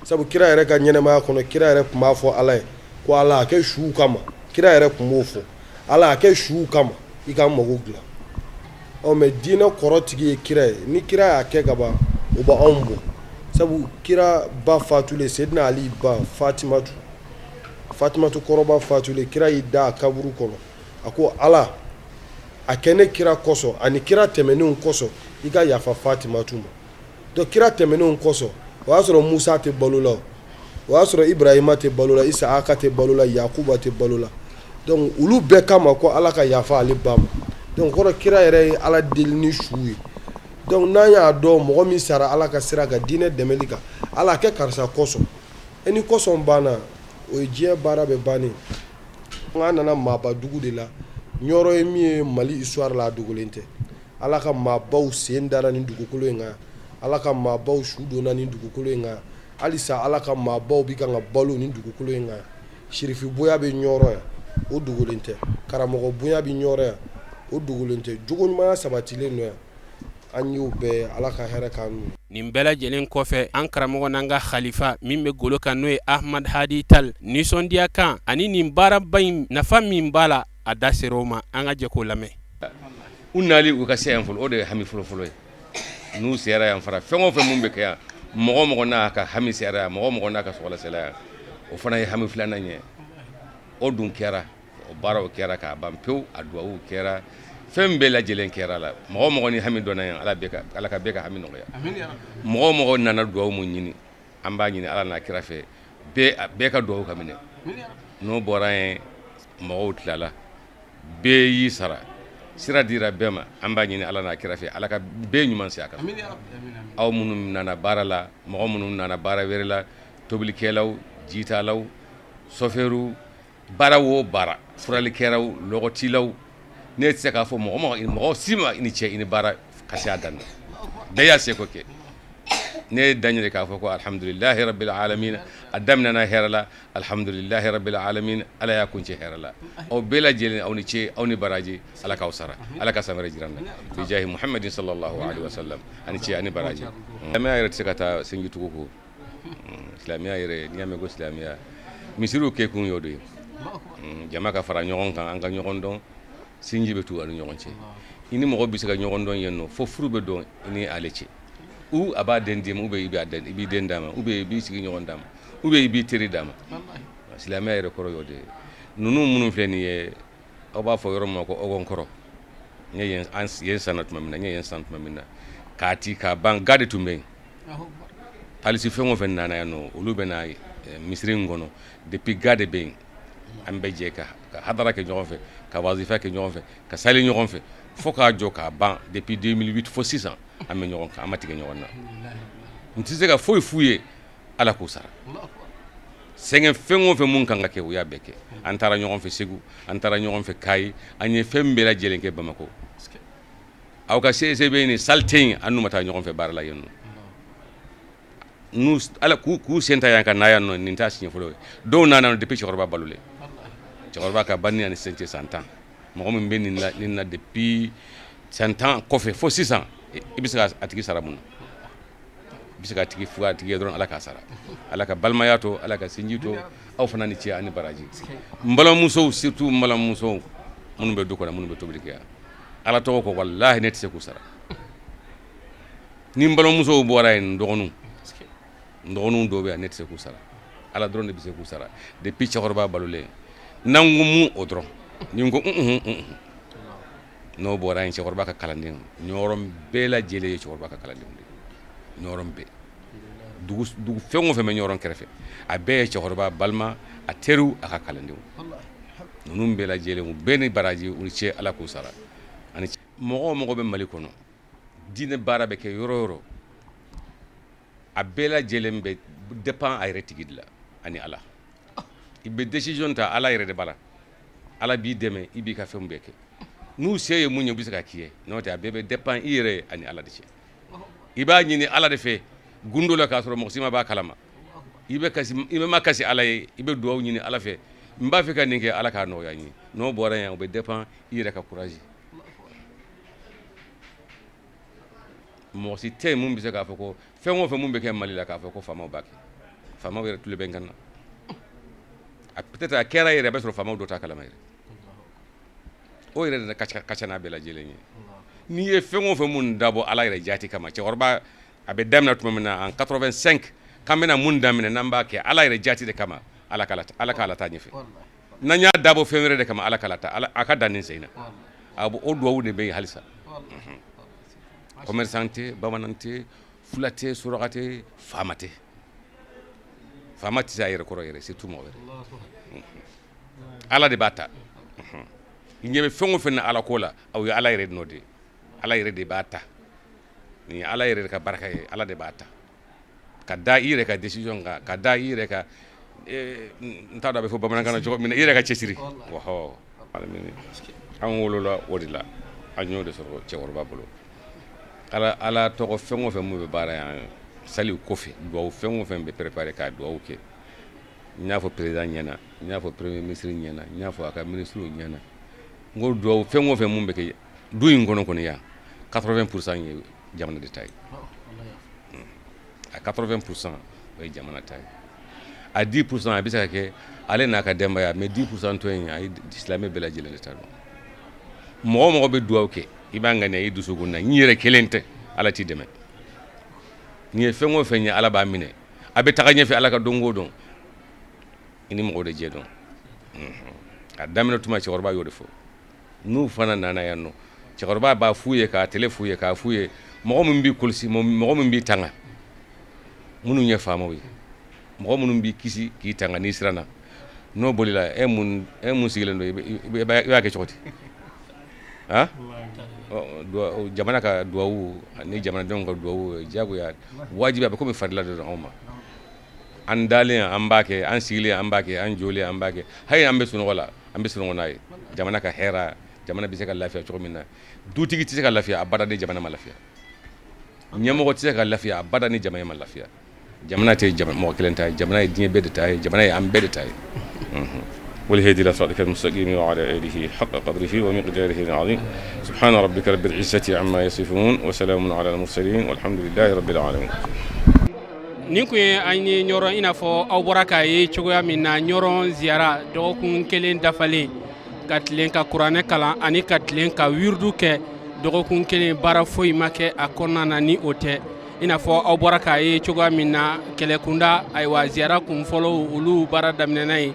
sabu kira yɛrɛ ka ɲɛnɛmaya kɔnɔ, kira yɛrɛ tun b'a fɔ Ala ye ko Ala a kɛ suw kama. Kira yɛrɛ tun b'o fɔ, Ala a kɛ suw kama, i k'an mago dilan. Ɔ mais diinɛ kɔrɔ tigi ye kira ye. Ni kira y'a kɛ ka ban, o bɛ anw bɔ, sabu kira ba fatulen, Sedina Ali ba Fatimatu, Fatimatu kɔrɔba fatulen, kira y'i da a kaburu kɔnɔ, a ko Ala a kɛ ne kira kosɔn ani kira tɛmɛnenw kosɔn, i ka yafa Fatimatu ma. Donc kira tɛmɛnenw kosɔn, o y'a sɔrɔ Musa tɛ balo la, o y'a sɔrɔ Ibrahima tɛ balo la, Isaka tɛ balo la, Yakuba tɛ balo la. Donc olu bɛɛ kama ko Ala ka yafa ale ba ma. Donc kɔrɔ, kira yɛrɛ ye Ala deli ni su ye. Donc n'an y'a dɔn mɔgɔ min sara Ala ka sira kan, diinɛ dɛmɛli kan, Ala a kɛ karisa kosɔn, e ni kosɔn banna, o ye diɲɛ baara bɛɛ bannen. An nana maaba dugu de la. Ɲɔrɔ ye min ye Mali histoire la, a dogolen tɛ. Ala ka maabaw sen dara nin dugukolo in kan, Ala ka maabaw su donna nin dugukolo in kan, halisa Ala ka maabaw bɛ kan ka balo nin dugukolo in kan. Sirifi bonya bɛ Ɲɔrɔ yan, o dogolen tɛ. Karamɔgɔ bonya bɛ Ɲɔrɔ yan, o dogolen tɛ. Jogo ɲumanya sabatilen don yan. An y'o bɛɛ, Ala ka hɛrɛ k'an n'u. Nin bɛɛ lajɛlen kɔfɛ, an karamɔgɔ n'an ka halifa min bɛ golo kan, n'o ye Ahmad Hadi Tal, nisɔndiya kan ani nin baaraba in nafa min b'a la, a da sera o ma. An ka jɛ k'o lamɛn. U nali, u ka se yan fɔlɔ, o de ye hami fɔlɔfɔlɔ ye. N'u sera yan fara, fɛn o fɛn mun bɛ kɛ yan, mɔgɔ mɔgɔ n'a ka hami sera yan, mɔgɔ mɔgɔ n'a ka sɔgɔla sera yan, o fana ye hami filanan ye. O dun kɛra, o baaraw kɛra k'a ban pewu, a duwawu kɛra, fɛn bɛɛ lajɛlen kɛra la. Mɔgɔ mɔgɔ ni hami donna yan, ala bɛɛ ka, ala ka bɛɛ ka hami nɔgɔya. Mɔgɔ mɔgɔ nana duwawu mun ɲini, an b'a ɲini Ala n'a kira fɛ, bɛɛ ka duwawu ka minɛ. N'o bɔra yen, mɔgɔw tilala, bɛɛ y'i sara, sira dira bɛɛ ma. An b'a ɲini Ala n'a kira fɛ, Ala ka bɛɛ ɲuman se a kan. Aw minnu nana baara la, mɔgɔ minnu nana baara wɛrɛ la, tobilikɛlaw, jitalaw, sɔfɛriw, baara o baara, furalikɛlaw, lɔgɔtilaw, ne tɛ se k'a fɔ mɔgɔ mɔgɔ si ma i ni cɛ, i ni baara ka se a dan na. Bɛɛ y'a seko kɛ. Ne ye dan yɛrɛ k'a fɔ ko alhamdulilahi rabbil alamin, a daminɛna hɛrɛ la, alhamdulilahi rabbil alamin, Ala y'a kuncɛ hɛrɛ la. Aw bɛɛ lajɛlen, aw ni ce, aw ni baraji, Ala k'aw sara, Ala ka san wɛrɛ jira an na bi jahi Muhammadin sallallahu alaihi wasallam. Ani ce, ani baraji. Silamɛya yɛrɛ tɛ se ka taa sinjitugu kɔ. Silamɛya yɛrɛ, n'i y'a mɛn ko silamɛya, misiriw kɛ kun y'o de ye, jama ka fara ɲɔgɔn kan, an ka ɲɔgɔn dɔn, sinji bɛ tu ani ɲɔgɔn cɛ. I ni mɔgɔ bɛ se ka ɲɔgɔn dɔn yen nɔ fo furu bɛ don i ni ale cɛ, ou a b'a den d'i ma, ou bien i b'i den d'a ma, ou bien i b'i sigi ɲɔgɔn d'a ma, ou bien i b'i teri d'a ma. Silamɛya yɛrɛ kɔrɔ y'o de ye. Ninnu minnu filɛ nin ye, aw b'a fɔ yɔrɔ min ma ko Ɔgɔnkɔrɔ, n ye yen sanna tuma min na, n ye yen san tuma min na, k'a ti k'a ban, ga de tun bɛ yen. Talisi fɛn o fɛn nana yan nɔ, olu bɛ na misiri in kɔnɔ. Depuis ga de bɛ yen, an bɛ jɛ ka hadara kɛ ɲɔgɔn fɛ, ka wazifa kɛ ɲɔgɔn fɛ, ka sali ɲɔgɔn fɛ, fo k'a jɔ k'a ban. Depuis 2008 fo sisan, an bɛ ɲɔgɔn kan, an ma tigɛ ɲɔgɔn na. N tɛ se ka foyi f'u ye, Ala k'u sara. Sɛgɛn fɛn o fɛn mun kan ka kɛ, u y'a bɛɛ kɛ. An taara ɲɔgɔn fɛ Segu, an taara ɲɔgɔn fɛ Kayi, an ye fɛn bɛɛ lajɛlen kɛ Bamakɔ. Aw ka CCB ni salle tɛ yen, an n'u ma taa ɲɔgɔn fɛ baara la yen nɔ. N'u ala k'u sen ta yan ka na yan nɔ, nin t'a siɲɛ fɔlɔ ye. Dɔw nana depuis cɛkɔrɔba balolen, cɛkɔrɔba ka banni ani sisan cɛ san 10. Mɔgɔ min bɛ nin na depuis san 10 kɔfɛ fo sisan, i bɛ se ka a tigi sara mun na? I bɛ se ka tigi fo a tigi ye dɔrɔn, Ala k'a sara, Ala ka balimaya to, Ala ka sinji to. Aw fana ni ce ani baraji. N balimamusow, surtout n balimamusow minnu bɛ du kɔnɔ, minnu bɛ tobili kɛ yan, Ala tɔgɔ ko, walahi ne tɛ se k'u sara. Ni n balimamusow bɔra yen, n dɔgɔninw dɔw bɛ yan, ne tɛ se k'u sara, Ala dɔrɔn de bɛ se k'u sara. Depuis cɛkɔrɔba balolen, n'an ko mun o dɔrɔn, ni n ko un un, n'o bɔra yen, cɛkɔrɔba ka kalandenw, Ɲɔrɔ bɛɛ lajɛlen ye cɛkɔrɔba ka kalandenw de ye. Ɲɔrɔ bɛɛ, dugu dugu fɛn o fɛn bɛ Ɲɔrɔ kɛrɛfɛ, a bɛɛ ye cɛkɔrɔba balima, a teriw, a ka kalandenw. Ninnu bɛɛ lajɛlen, u bɛɛ ni baraji, u ni ce, Ala k'u sara. Ani mɔgɔ o mɔgɔ bɛ Mali kɔnɔ, diinɛ baara bɛ kɛ yɔrɔ o yɔrɔ, a bɛɛ lajɛlen bɛ dépend a yɛrɛ tigi de la ani Ala. I bɛ décision ta, Ala yɛrɛ de b'a la, Ala b'i dɛmɛ, i b'i ka fɛnw bɛɛ kɛ. N'u se ye mun ye, u bɛ se ka k'i ye. N'o tɛ, a bɛɛ bɛ dépend i yɛrɛ ani Ala de cɛ. I b'a ɲini Ala de fɛ gundo la, k'a sɔrɔ mɔgɔ si ma b'a kalama. I bɛ kasi, i bɛ ma kasi Ala ye, i bɛ dugawu ɲini Ala fɛ, n b'a fɛ ka nin kɛ, Ala k'a nɔgɔya n ye. N'o bɔra yen, o bɛ dépend i yɛrɛ ka courage. Mɔgɔ si tɛ yen mun bɛ se k'a fɔ ko fɛn o fɛn mun bɛ kɛ Mali la, k'a fɔ ko faamaw b'a kɛ. Faamaw yɛrɛ tulo bɛ n kan na. A peut-être a kɛra yɛrɛ, a bɛ sɔrɔ faamaw dɔ t'a kalama yɛrɛ. O yɛrɛ de ka ca n'a bɛɛ lajɛlen ye. N'i ye fɛn o fɛn mun dabɔ Ala yɛrɛ jati kama, cɛkɔrɔba a bɛ daminɛ tuma min na en 85, k'an bɛna mun daminɛ, n'an b'a kɛ Ala yɛrɛ jati de kama, Ala k'a la taa ɲɛfɛ. N'an y'a dabɔ fɛn wɛrɛ de kama, Ala k'a ta, a ka dan nin sen na. A o duwawu de bɛ yen halisa. Commerçant tɛ, bamanan tɛ, fula tɛ, suraka tɛ, faama tɛ. Faama tɛ se a yɛrɛ kɔrɔ yɛrɛ, surtout mɔgɔ wɛrɛ. Ala de b'a ta. I ɲɛ bɛ fɛn o fɛn na Ala ko la, o ye Ala yɛrɛ nɔ de ye. Ala yɛrɛ de b'a ta. Nin ye Ala yɛrɛ de ka barika ye. Ala de b'a ta ka da i yɛrɛ ka décision kan, ka da i yɛrɛ ka, n t'a dɔn a bɛ fɔ bamanankan na cogo min na, i yɛrɛ ka cɛsiri. Wɔhɔ, an wolola o de la, an y'o de sɔrɔ cɛkɔrɔba bolo. Ala, Ala tɔgɔ fɛn o fɛn mun bɛ baara yan, saliw kɔfɛ, duwawu fɛn o fɛn bɛ préparé k'a duwawu kɛ, n y'a fɔ président ɲɛna, n y'a fɔ premier ministre ɲɛna, n y'a fɔ a ka ministre ɲɛna, n ko duwawu fɛn o fɛn mun bɛ kɛ du in kɔnɔ kɔni yan, 80% ye jamana de ta ye. A 80% o ye jamana ta ye, a 10% a bɛ se ka kɛ ale n'a ka denbaya, mais 10% tɔ in, a ye silamɛ bɛɛ lajɛlen de ta don. Mɔgɔ o mɔgɔ bɛ duwawu kɛ, i b'a ŋaniya i dusukun na, n yɛrɛ kelen tɛ, Ala t'i dɛmɛ. N'i ye fɛn o fɛn ye, Ala b'a minɛ, a bɛ taga ɲɛfɛ. Ala ka don o don, i ni mɔgɔw de jɛ dɔn. A daminɛ tuma, cɛkɔrɔba y'o de fɔ. N'u fana nana yan nɔ, cɛkɔrɔba b'a f'u ye, k'a télé f'u ye, k'a f'u ye, mɔgɔ min b'i kɔlɔsi, mɔgɔ min b'i tanga, minnu ye faamaw ye, mɔgɔ minnu b'i kisi k'i tanga n'i siranna, n'o bolila, e mun sigilen don, i b'a kɛ cogo di? Han, jamana ka duwawu ani jamanadenw ka duwawu, diyagoya wajibi, a bɛ komi farila de don anw ma. An dalen an b'a kɛ, an sigilen an b'a kɛ, an jɔlen an b'a kɛ, hali an bɛ sunɔgɔ la, an bɛ sunɔgɔ n'a ye. Jamana ka hɛrɛ, jamana bɛ se ka lafiya cogo min na, dutigi tɛ se ka lafiya abada ni jamana ma lafiya, ɲɛmɔgɔ tɛ se ka lafiya abada ni jamana ma lafiya. Jamana tɛ mɔgɔ kelen ta ye, jamana ye diɲɛ bɛɛ de ta ye, jamana ye an bɛɛ de ta ye. والهادي إلى صراطك المستقيم وعلى آله حق قدره ومقداره العظيم. سبحان ربك رب العزة عما يصفون وسلام على المرسلين والحمد لله رب العالمين. Nin kun ye an ye Ɲɔrɔ, i n'a fɔ aw bɔra k'a ye cogoya min na. Ɲɔrɔ ziyara dɔgɔkun kelen dafalen, ka tilen ka kuranɛ kalan ani ka tilen ka wirdu kɛ dɔgɔkun kelen, baara foyi ma kɛ a kɔnɔna na ni o tɛ. I n'a fɔ aw bɔra k'a ye cogoya min na, kɛlɛkunda, ayiwa, ziyara kun fɔlɔ, olu baara daminɛna yen.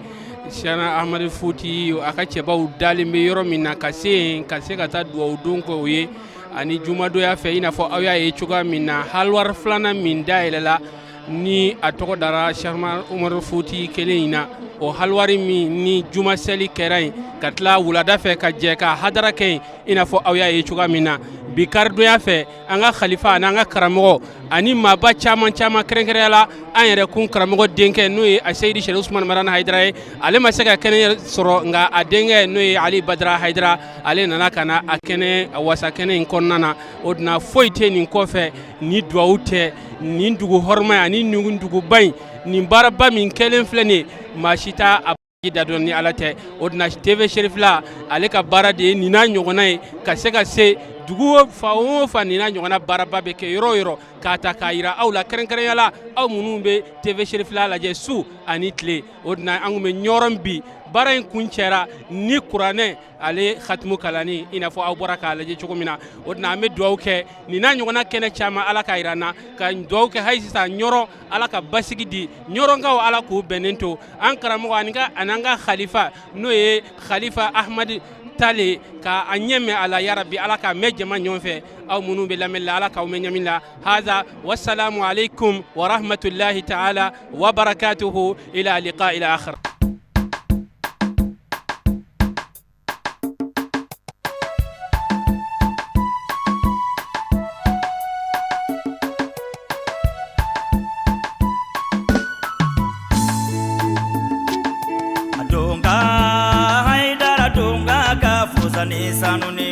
Siyana Amadu Futi a ka cɛbaw dalen bɛ yɔrɔ min na, ka se yen ka se ka taa dugawu don kɛ o ye. Ani jumadonya fɛ, i n'a fɔ aw y'a ye cogoya min na, halwari filanan min dayɛlɛla ni a tɔgɔ dara Sɛki Umaru Futi kelen in na, o halwari min ni juma seli kɛra yen. Ka tila wulada fɛ ka jɛ ka hadara kɛ yen, i n'a fɔ aw y'a ye cogoya min na bi karidonya fɛ, an ka khalifa ani an ka karamɔgɔ ani maaba caman caman, kɛrɛnkɛrɛnya la an yɛrɛ kun karamɔgɔ denkɛ, n'o ye a Seyidi Sɛrifu Usumani Marani Hayidara ye. Ale ma se ka kɛnɛ sɔrɔ, nka a denkɛ, n'o ye Ali Badara Hayidara, ale nana ka na a kɛnɛ a wasa kɛnɛ in kɔnɔna na. O duna foyi tɛ nin kɔfɛ ni duwawu tɛ. Nin dugu hɔrɔma ani nin duguba in, nin baaraba min kɛlen filɛ nin ye, maa si t'a a da dɔn ni Ala tɛ. O duna TV Serifila ale ka baara de ye nin n'a ɲɔgɔnna ye, ka se ka se dugu fa o fa, nin n'a ɲɔgɔnna baaraba bɛ kɛ yɔrɔ o yɔrɔ, k'a ta k'a yira aw la, kɛrɛnkɛrɛnya la aw minnu bɛ TV Serifila lajɛ su ani tile. O duna an kun bɛ Ɲɔrɔn bi, baara in kun cɛra ni kuranɛ ale hatimu kalanni, i n'a fɔ aw bɔra k'a lajɛ cogo min na. O duna an bɛ dugawu kɛ nin n'a ɲɔgɔnna kɛnɛ caman, Ala ka yira an na, ka dugawu kɛ hali sisan Ɲɔrɔ, Ala ka basigi di Ɲɔrɔnkaw, Ala k'u bɛnnen to an karamɔgɔ ani ka ani an ka khalifa, n'o ye Khalifa Ahmadi Tale, ka a ɲɛ mɛn a la yarabi, Ala k'a mɛn jama ɲɔgɔn fɛ. Aw minnu bɛ lamɛnni la, Ala k'aw mɛn ɲami la. Haza wasalamu aleykum wa rahmatulahi ta'ala wa barakatuhu, ila liqa ila akhir. Donga Haidara donga ka fusa ni sanu ni.